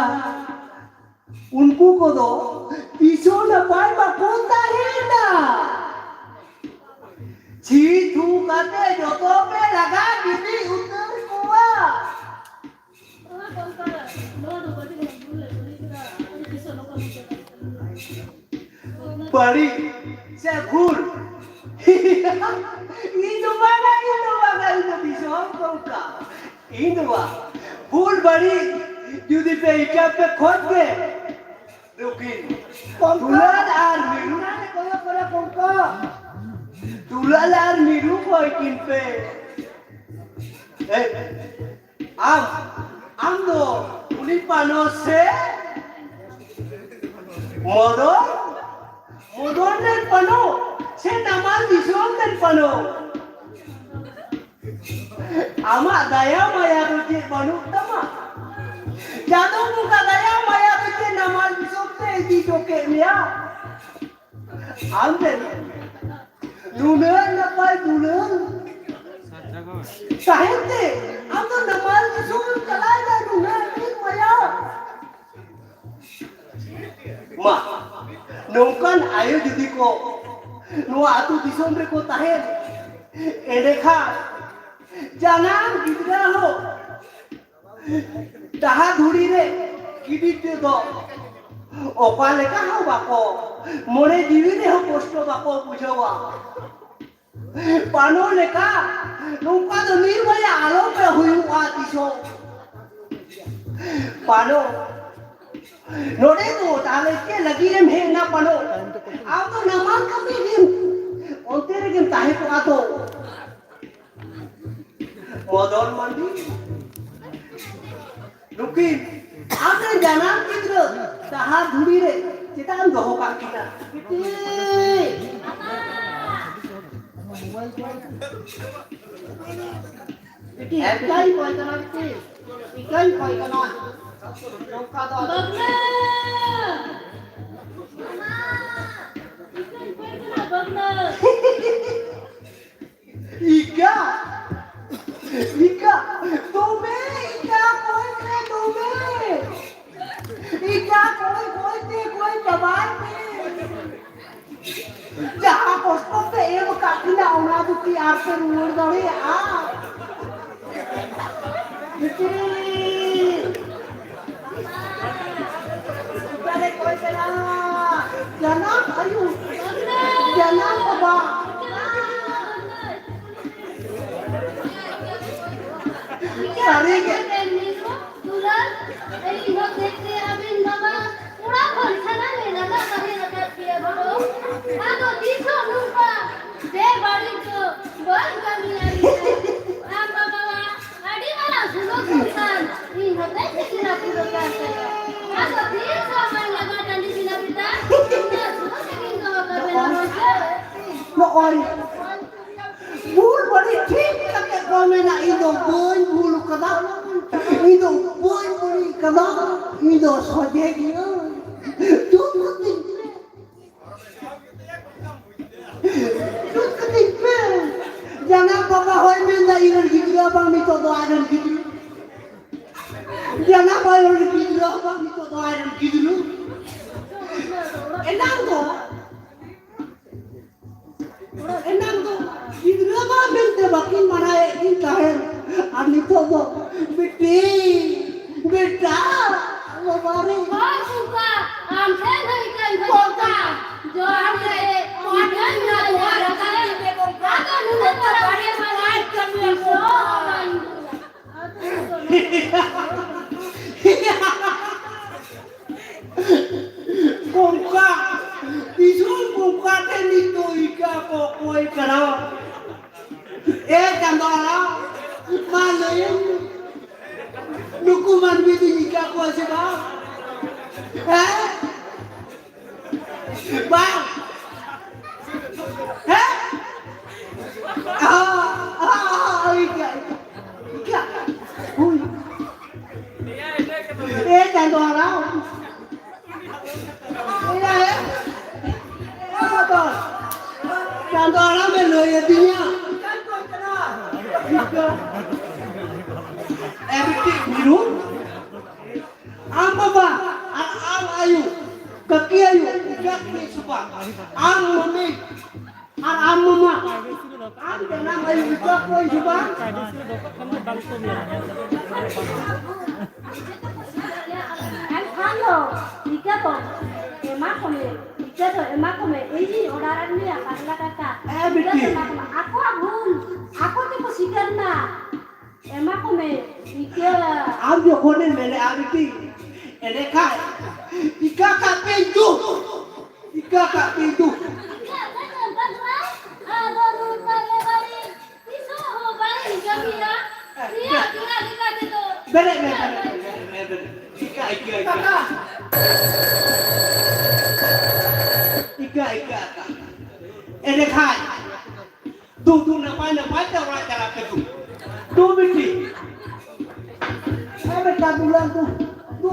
ᱩᱱᱠᱩ ᱠᱚᱫᱚ ᱛᱤᱥ ᱦᱚᱸ ᱱᱟᱯᱟᱭ ᱵᱟᱠᱚ ᱛᱟᱦᱮᱱᱟ᱾ ᱪᱷᱤ ᱛᱷᱩ ᱠᱟᱛᱮ ᱡᱚᱛᱚ ᱯᱮ ᱞᱟᱜᱟ ᱜᱤᱰᱤ ᱩᱛᱟᱹᱨ ᱠᱚᱣᱟ᱾ ᱵᱟᱹᱲᱤᱡ ᱥᱮ ᱵᱷᱩᱞ? ᱤᱧ ᱫᱚ ᱵᱟᱝᱟ, ᱤᱧ ᱫᱚ ᱵᱟᱝᱟ, ᱤᱧ ᱫᱚ ᱫᱤᱥᱚᱢ ᱠᱚᱝᱠᱟ᱾ ᱤᱧ ᱫᱚ ᱵᱟᱝ᱾ ᱵᱷᱩᱞ ᱵᱟᱹᱲᱤᱡ ᱡᱩᱫᱤ ᱯᱮ ᱤᱠᱟᱹ ᱯᱮ ᱠᱷᱚᱡ ᱜᱮ, ᱫᱩᱠᱷᱤᱱ᱾ ᱠᱚᱝᱠᱟ᱾ ᱫᱩᱞᱟᱞ ᱟᱨ ᱢᱤᱨᱩ᱾ ᱚᱱᱟ ᱨᱮ ᱠᱚᱭᱚᱜ ᱠᱚᱨᱮ ᱠᱚᱝᱠᱟ᱾ ᱫᱩᱞᱟᱞ ᱟᱨ ᱢᱤᱨᱩ ᱠᱚᱭ ᱠᱤᱱ ᱯᱮ᱾ ᱮ, ᱟᱢ, ᱟᱢ ᱫᱚ ᱩᱱᱤ ᱯᱟᱱᱚ ᱥᱮ ᱢᱚᱫᱚᱱ? ᱢᱚᱫᱚᱱ ᱨᱮᱱ ᱯᱟᱱᱚ ᱥᱮ ᱱᱟᱢᱟᱞ ᱫᱤᱥᱚᱢ ᱨᱮᱱ ᱯᱟᱱᱚ? ᱟᱢᱟᱜ ᱫᱟᱭᱟ ᱢᱟᱭᱟ ᱫᱚ ᱪᱮᱫ ᱵᱟᱹᱱᱩᱜ ᱛᱟᱢᱟ? ᱪᱟᱸᱫᱚ ᱵᱚᱸᱜᱟ ᱫᱟᱭᱟ ᱢᱟᱭᱟ ᱫᱚ ᱪᱮᱫ ᱱᱟᱢᱟᱞ ᱫᱤᱥᱚᱢ ᱛᱮ ᱤᱫᱤ ᱦᱚᱴᱚ ᱠᱮᱫ ᱢᱮᱭᱟ? ᱟᱢ ᱨᱮᱱ ᱱᱩᱱᱟᱹᱜ ᱱᱟᱯᱟᱭ ᱫᱩᱞᱟᱹᱲ ᱛᱟᱦᱮᱸ ᱛᱮ ᱟᱢ ᱫᱚ ᱱᱟᱢᱟᱞ ᱫᱤᱥᱚᱢ ᱮᱢ ᱪᱟᱞᱟᱣ ᱮᱱᱟ, ᱱᱩᱱᱟᱹᱜ ᱰᱷᱮᱨ ᱢᱟᱭᱟ᱾ ᱢᱟ, ᱱᱚᱝᱠᱟᱱ ᱟᱭᱳ ᱡᱩᱫᱤ ᱠᱚ ᱱᱚᱣᱟ ᱟᱹᱛᱩ ᱫᱤᱥᱚᱢ ᱨᱮᱠᱚ ᱛᱟᱦᱮᱱ, ᱮᱸᱰᱮᱠᱷᱟᱱ ᱡᱟᱱᱟᱢ ᱜᱤᱫᱽᱨᱟᱹ ᱦᱚᱸ ᱰᱟᱦᱟ ᱫᱷᱩᱲᱤ ᱨᱮ ᱜᱤᱰᱤ ᱛᱮᱫᱚ ᱚᱠᱟ ᱞᱮᱠᱟ ᱦᱚᱸ ᱵᱟᱠᱚ, ᱢᱚᱱᱮ ᱡᱤᱣᱤ ᱨᱮᱦᱚᱸ ᱠᱚᱥᱴᱚ ᱵᱟᱠᱚ ᱵᱩᱡᱷᱟᱹᱣᱟ᱾ ᱯᱟᱱᱚ ᱞᱮᱠᱟ ᱱᱚᱝᱠᱟ ᱫᱚ ᱱᱤᱨᱵᱷᱚᱭᱟ ᱟᱞᱚ ᱯᱮ ᱦᱩᱭᱩᱜᱼᱟ ᱛᱤᱥ ᱦᱚᱸ᱾ ᱯᱟᱱᱚ, ᱱᱚᱰᱮ ᱫᱚ ᱛᱟᱦᱞᱮ ᱪᱮᱫ ᱞᱟᱹᱜᱤᱫ ᱮᱢ ᱦᱮᱡ ᱮᱱᱟ ᱯᱟᱱᱚ? ᱟᱢ ᱫᱚ ᱱᱟᱢᱟᱞ ᱠᱟᱹᱢᱤ ᱜᱮᱢ, ᱚᱱᱛᱮ ᱨᱮᱜᱮᱢ ᱛᱟᱦᱮᱸ ᱠᱚᱜᱼᱟ ᱛᱚ᱾ ᱢᱚᱫᱚᱱ ᱢᱟᱱᱰᱤ, ᱱᱩᱠᱤᱱ ᱟᱢᱨᱮᱱ ᱡᱟᱱᱟᱢ ᱜᱤᱫᱽᱨᱟᱹ ᱰᱟᱦᱟᱨ ᱫᱷᱩᱲᱤ ᱨᱮ ᱪᱮᱫᱟᱜ ᱮᱢ ᱫᱚᱦᱚ ᱠᱟᱜ ᱠᱤᱱᱟ? ᱵᱤᱴᱤ! ᱵᱤᱴᱤ, ᱮᱠᱟᱭ ᱠᱚᱭ ᱠᱟᱱᱟ ᱵᱤᱴᱤ, ᱮᱠᱟᱭ ᱠᱚᱭ ᱠᱟᱱᱟ᱾ ᱱᱚᱝᱠᱟ ᱫᱚ ᱟᱫᱚ ᱵᱟᱵᱞᱟ! ᱵᱤᱴᱤ, ᱟᱨ ᱯᱮ ᱨᱩᱣᱟᱹᱲ ᱫᱟᱲᱮᱭᱟᱜᱼᱟ᱾ ᱵᱷᱤᱛᱨᱤ᱾ ᱚᱠᱟᱨᱮ ᱚᱠᱚᱭ ᱪᱟᱞᱟᱜ? ᱡᱟᱱᱟᱢ ᱟᱭᱳ, ᱡᱟᱱᱟᱢ ᱵᱟᱵᱟ᱾ ᱥᱟᱹᱨᱤ ᱜᱮ᱾ ᱫᱩᱞᱟᱹᱲ, ᱤᱧ ᱦᱚᱛᱮᱡ ᱛᱮ ᱟᱹᱵᱤᱱ ᱵᱟᱵᱟ ᱚᱲᱟᱜ ᱠᱷᱚᱱ ᱥᱟᱱᱟᱢ ᱮ ᱞᱟᱜᱟ ᱵᱟᱦᱮᱨ ᱟᱠᱟᱫ ᱯᱮᱭᱟ ᱵᱟᱵᱟ᱾ ᱟᱫᱚ ᱛᱤᱥ ᱦᱚᱸ ᱱᱚᱝᱠᱟ ᱵᱮᱵᱟᱹᱲᱤᱡ ᱫᱚ ᱵᱟᱹᱧ ᱠᱟᱹᱢᱤᱭᱟ ᱤᱧ ᱫᱚ᱾ ᱟᱢ ᱵᱟᱵᱟᱣᱟᱜ ᱟᱹᱰᱤ ᱢᱟᱨᱟᱝ ᱥᱩᱞᱩᱠ ᱥᱚᱝᱥᱟᱨ ᱤᱧ ᱦᱚᱛᱮᱡ ᱛᱮ ᱜᱮ ᱨᱟᱹᱯᱩᱫ ᱟᱠᱟᱱ ᱛᱟᱭᱟ᱾ ᱟᱫᱚ ᱛᱤᱥ ᱦᱚᱸ ᱵᱟᱝ ᱞᱟᱜᱟ ᱴᱟᱺᱰᱤ ᱵᱤᱱᱟ ᱵᱮᱴᱟ, ᱤᱧ ᱫᱚ ᱥᱩᱞᱩᱠ ᱛᱮᱜᱤᱧ ᱫᱚᱦᱚ ᱠᱟᱵᱮᱱᱟ ᱢᱟᱥᱮ᱾ ᱱᱚᱜᱼᱚᱭ ᱵᱷᱩᱞ ᱵᱟᱹᱲᱤᱡ ᱴᱷᱤᱠ ᱠᱟᱛᱮ ᱠᱚ ᱢᱮᱱᱟ, "ᱤᱧ ᱫᱚ ᱵᱟᱹᱧ ᱵᱷᱩᱞ ᱠᱟᱫᱟ, ᱤᱧ ᱫᱚ ᱵᱟᱹᱧ ᱵᱟᱹᱲᱤᱡ ᱠᱟᱫᱟ, ᱤᱧ ᱫᱚ ᱥᱚᱡᱷᱮ ᱜᱤᱭᱟᱹᱧ᱾" ᱡᱩᱛ ᱠᱟᱹᱛᱤᱧ ᱯᱮ, ᱡᱩᱛ ᱠᱟᱹᱛᱤᱧ ᱯᱮ᱾ ᱡᱟᱱᱟᱢ ᱵᱟᱵᱟ ᱦᱚᱸᱭ ᱢᱮᱱᱫᱟ, "ᱤᱧ ᱨᱮᱱ ᱜᱤᱫᱽᱨᱟᱹ ᱵᱟᱝ, ᱱᱤᱛᱚᱜ ᱫᱚ ᱟᱡ ᱨᱮᱱ ᱜᱤᱫᱽᱨᱟᱹ᱾" ᱡᱟᱱᱟᱢ ᱟᱭᱳ ᱨᱮᱱ ᱜᱤᱫᱽᱨᱟᱹ ᱵᱟᱝ, ᱱᱤᱛᱚᱜ ᱫᱚ ᱟᱡ ᱨᱮᱱ ᱜᱤᱫᱽᱨᱟᱹ᱾ ᱮᱱᱟᱝ ᱫᱚ ᱮᱱᱟᱝ ᱫᱚ ᱜᱤᱫᱽᱨᱟᱹ ᱢᱟ ᱢᱮᱱᱛᱮ ᱵᱟᱹᱠᱤᱱ ᱢᱟᱱᱟᱣᱮᱫ ᱠᱤᱱ ᱛᱟᱦᱮᱸᱱ, ᱟᱨ ᱱᱤᱛᱚᱜ ᱫᱚ ᱵᱤᱴᱤ, ᱵᱮᱴᱟ, ᱵᱟᱵᱟ ᱨᱮ᱾ ᱦᱳᱭ ᱜᱚᱢᱠᱟ, ᱟᱢ ᱴᱷᱮᱱ ᱦᱚᱸ ᱤᱠᱟᱹᱧ ᱠᱷᱚᱡᱚᱜ ᱠᱟᱱᱟ᱾ ᱡᱚᱦᱟᱨ ᱜᱮ, ᱤᱠᱟᱹᱧ ᱠᱷᱚᱡᱚᱜ ᱠᱟᱱᱟ᱾ ᱟᱫᱚ ᱱᱩᱱᱟᱹᱜ ᱢᱟᱨᱟᱝ ᱜᱮ ᱢᱟᱱᱮ ᱛᱤᱥ ᱦᱚᱸ ᱵᱟᱹᱧ ᱵᱩᱡᱟ᱾ ᱠᱚᱝᱠᱟ, ᱫᱤᱥᱚᱢ ᱠᱚᱝᱠᱟ ᱴᱷᱮᱱ ᱱᱤᱛᱚᱜ ᱤᱠᱟ ᱠᱚ ᱚᱠᱚᱭ ᱠᱟᱱᱟ? ᱮ ᱪᱟᱸᱫᱚ ᱦᱟᱲᱟᱢ, ᱢᱟ ᱞᱟᱹᱭᱟᱹᱧ ᱢᱮ, ᱱᱩᱠᱩ ᱢᱟᱹᱱᱢᱤ ᱫᱚᱧ ᱤᱠᱟ ᱠᱚᱣᱟ ᱥᱮ ᱵᱟᱝ? ᱦᱮᱸ? ᱵᱟᱝ᱾ ᱦᱮᱸ? ᱟᱦᱟ, ᱟᱦᱟ, ᱟᱦᱟ, ᱤᱠᱟ, ᱤᱠᱟ᱾ ᱦᱩᱭ᱾ ᱮ ᱪᱟᱸᱫᱚ ᱦᱟᱲᱟᱢ᱾ ᱮᱭᱟ, ᱮ᱾ ᱪᱟᱸᱫᱚ ᱦᱟᱲᱟᱢ᱾ ᱪᱟᱸᱫᱚ ᱦᱟᱲᱟᱢᱮ ᱞᱟᱹᱭ ᱟᱹᱫᱤᱧᱟ᱾ ᱤᱠᱟ᱾ ᱮ ᱵᱤᱴᱤ ᱢᱤᱨᱩ᱾ ᱟᱢ ᱵᱟᱵᱟ ᱟᱨ ᱟᱢ ᱟᱭᱳ, ᱠᱟᱹᱠᱤ ᱟᱭᱳ, ᱡᱟᱹᱛ ᱢᱤᱫ ᱥᱩᱯᱟ᱾ ᱟᱢ ᱢᱟᱹᱢᱤ, ᱟᱨ ᱟᱢ ᱢᱟᱢᱟ, ᱟᱢ ᱡᱟᱱᱟᱢ ᱟᱭᱳ ᱤᱛᱟᱹ ᱠᱚ ᱤᱧ ᱥᱮ ᱵᱟᱝ? ᱮᱱᱠᱷᱟᱱ ᱫᱚ ᱤᱠᱟᱹ ᱫᱚ ᱮᱢᱟ ᱠᱚᱢᱮ, ᱤᱠᱟᱹ ᱫᱚ ᱮᱢᱟ ᱠᱚᱢᱮ᱾ ᱤᱧᱤᱧ ᱚᱰᱟᱨ ᱟᱫ ᱢᱮᱭᱟ ᱯᱟᱜᱽᱞᱟ ᱠᱟᱠᱟ᱾ ᱦᱮᱸ, ᱤᱠᱟᱹ ᱫᱚ ᱵᱤᱴᱤ᱾ ᱮᱢᱟ ᱠᱚᱢᱮ᱾ ᱟᱠᱚᱣᱟᱜ ᱵᱷᱩᱞ, ᱟᱠᱚ ᱛᱮᱠᱚ ᱥᱤᱠᱟᱹᱨ ᱱᱟ᱾ ᱮᱢᱟ ᱠᱚᱢᱮ, ᱤᱠᱟᱹ᱾ ᱟᱢ ᱡᱚᱠᱷᱚᱱᱮᱢ ᱢᱮᱱᱮᱜᱼᱟ ᱵᱤᱴᱤ, ᱮᱸᱰᱮᱠᱷᱟᱱ ᱤᱠᱟᱹ ᱠᱟᱜ ᱯᱮ ᱤᱧ ᱫᱚ, ᱤᱠᱟᱹ ᱠᱟᱜ ᱯᱮ ᱤᱧ ᱫᱚ᱾ ᱟᱫᱚ ᱱᱚᱝᱠᱟ ᱜᱮ ᱵᱟᱹᱲᱤᱡ, ᱛᱤᱥ ᱦᱚᱸ ᱵᱟᱹᱲᱤᱡ ᱠᱟᱹᱢᱤᱭᱟ᱾ ᱱᱤᱭᱟᱹ ᱠᱤᱲᱟ ᱞᱮᱠᱟ ᱛᱮᱫᱚ᱾ ᱵᱮᱨᱮᱫ ᱢᱮ, ᱵᱮᱨᱮᱫ ᱢᱮ, ᱵᱮᱨᱮᱫ ᱢᱮ, ᱵᱮᱨᱮᱫ ᱢᱮ᱾ ᱤᱠᱟᱹ, ᱤᱠᱟᱹ, ᱤᱠᱟᱹ᱾ ᱤᱠᱟᱹ, ᱤᱠᱟᱹ, ᱤᱠᱟᱹ᱾ ᱮᱸᱰᱮᱠᱷᱟᱱ ᱫᱩ, ᱫᱩ, ᱱᱟᱯᱟᱭ, ᱱᱟᱯᱟᱭ ᱛᱮ ᱚᱲᱟᱜ ᱪᱟᱞᱟᱜ ᱯᱮ, ᱫᱩ᱾ ᱫᱩ ᱵᱤᱴᱤ᱾ ᱦᱮᱸ ᱵᱮᱴᱟ, ᱫᱩᱞᱟᱞ, ᱫᱩ, ᱫᱩ᱾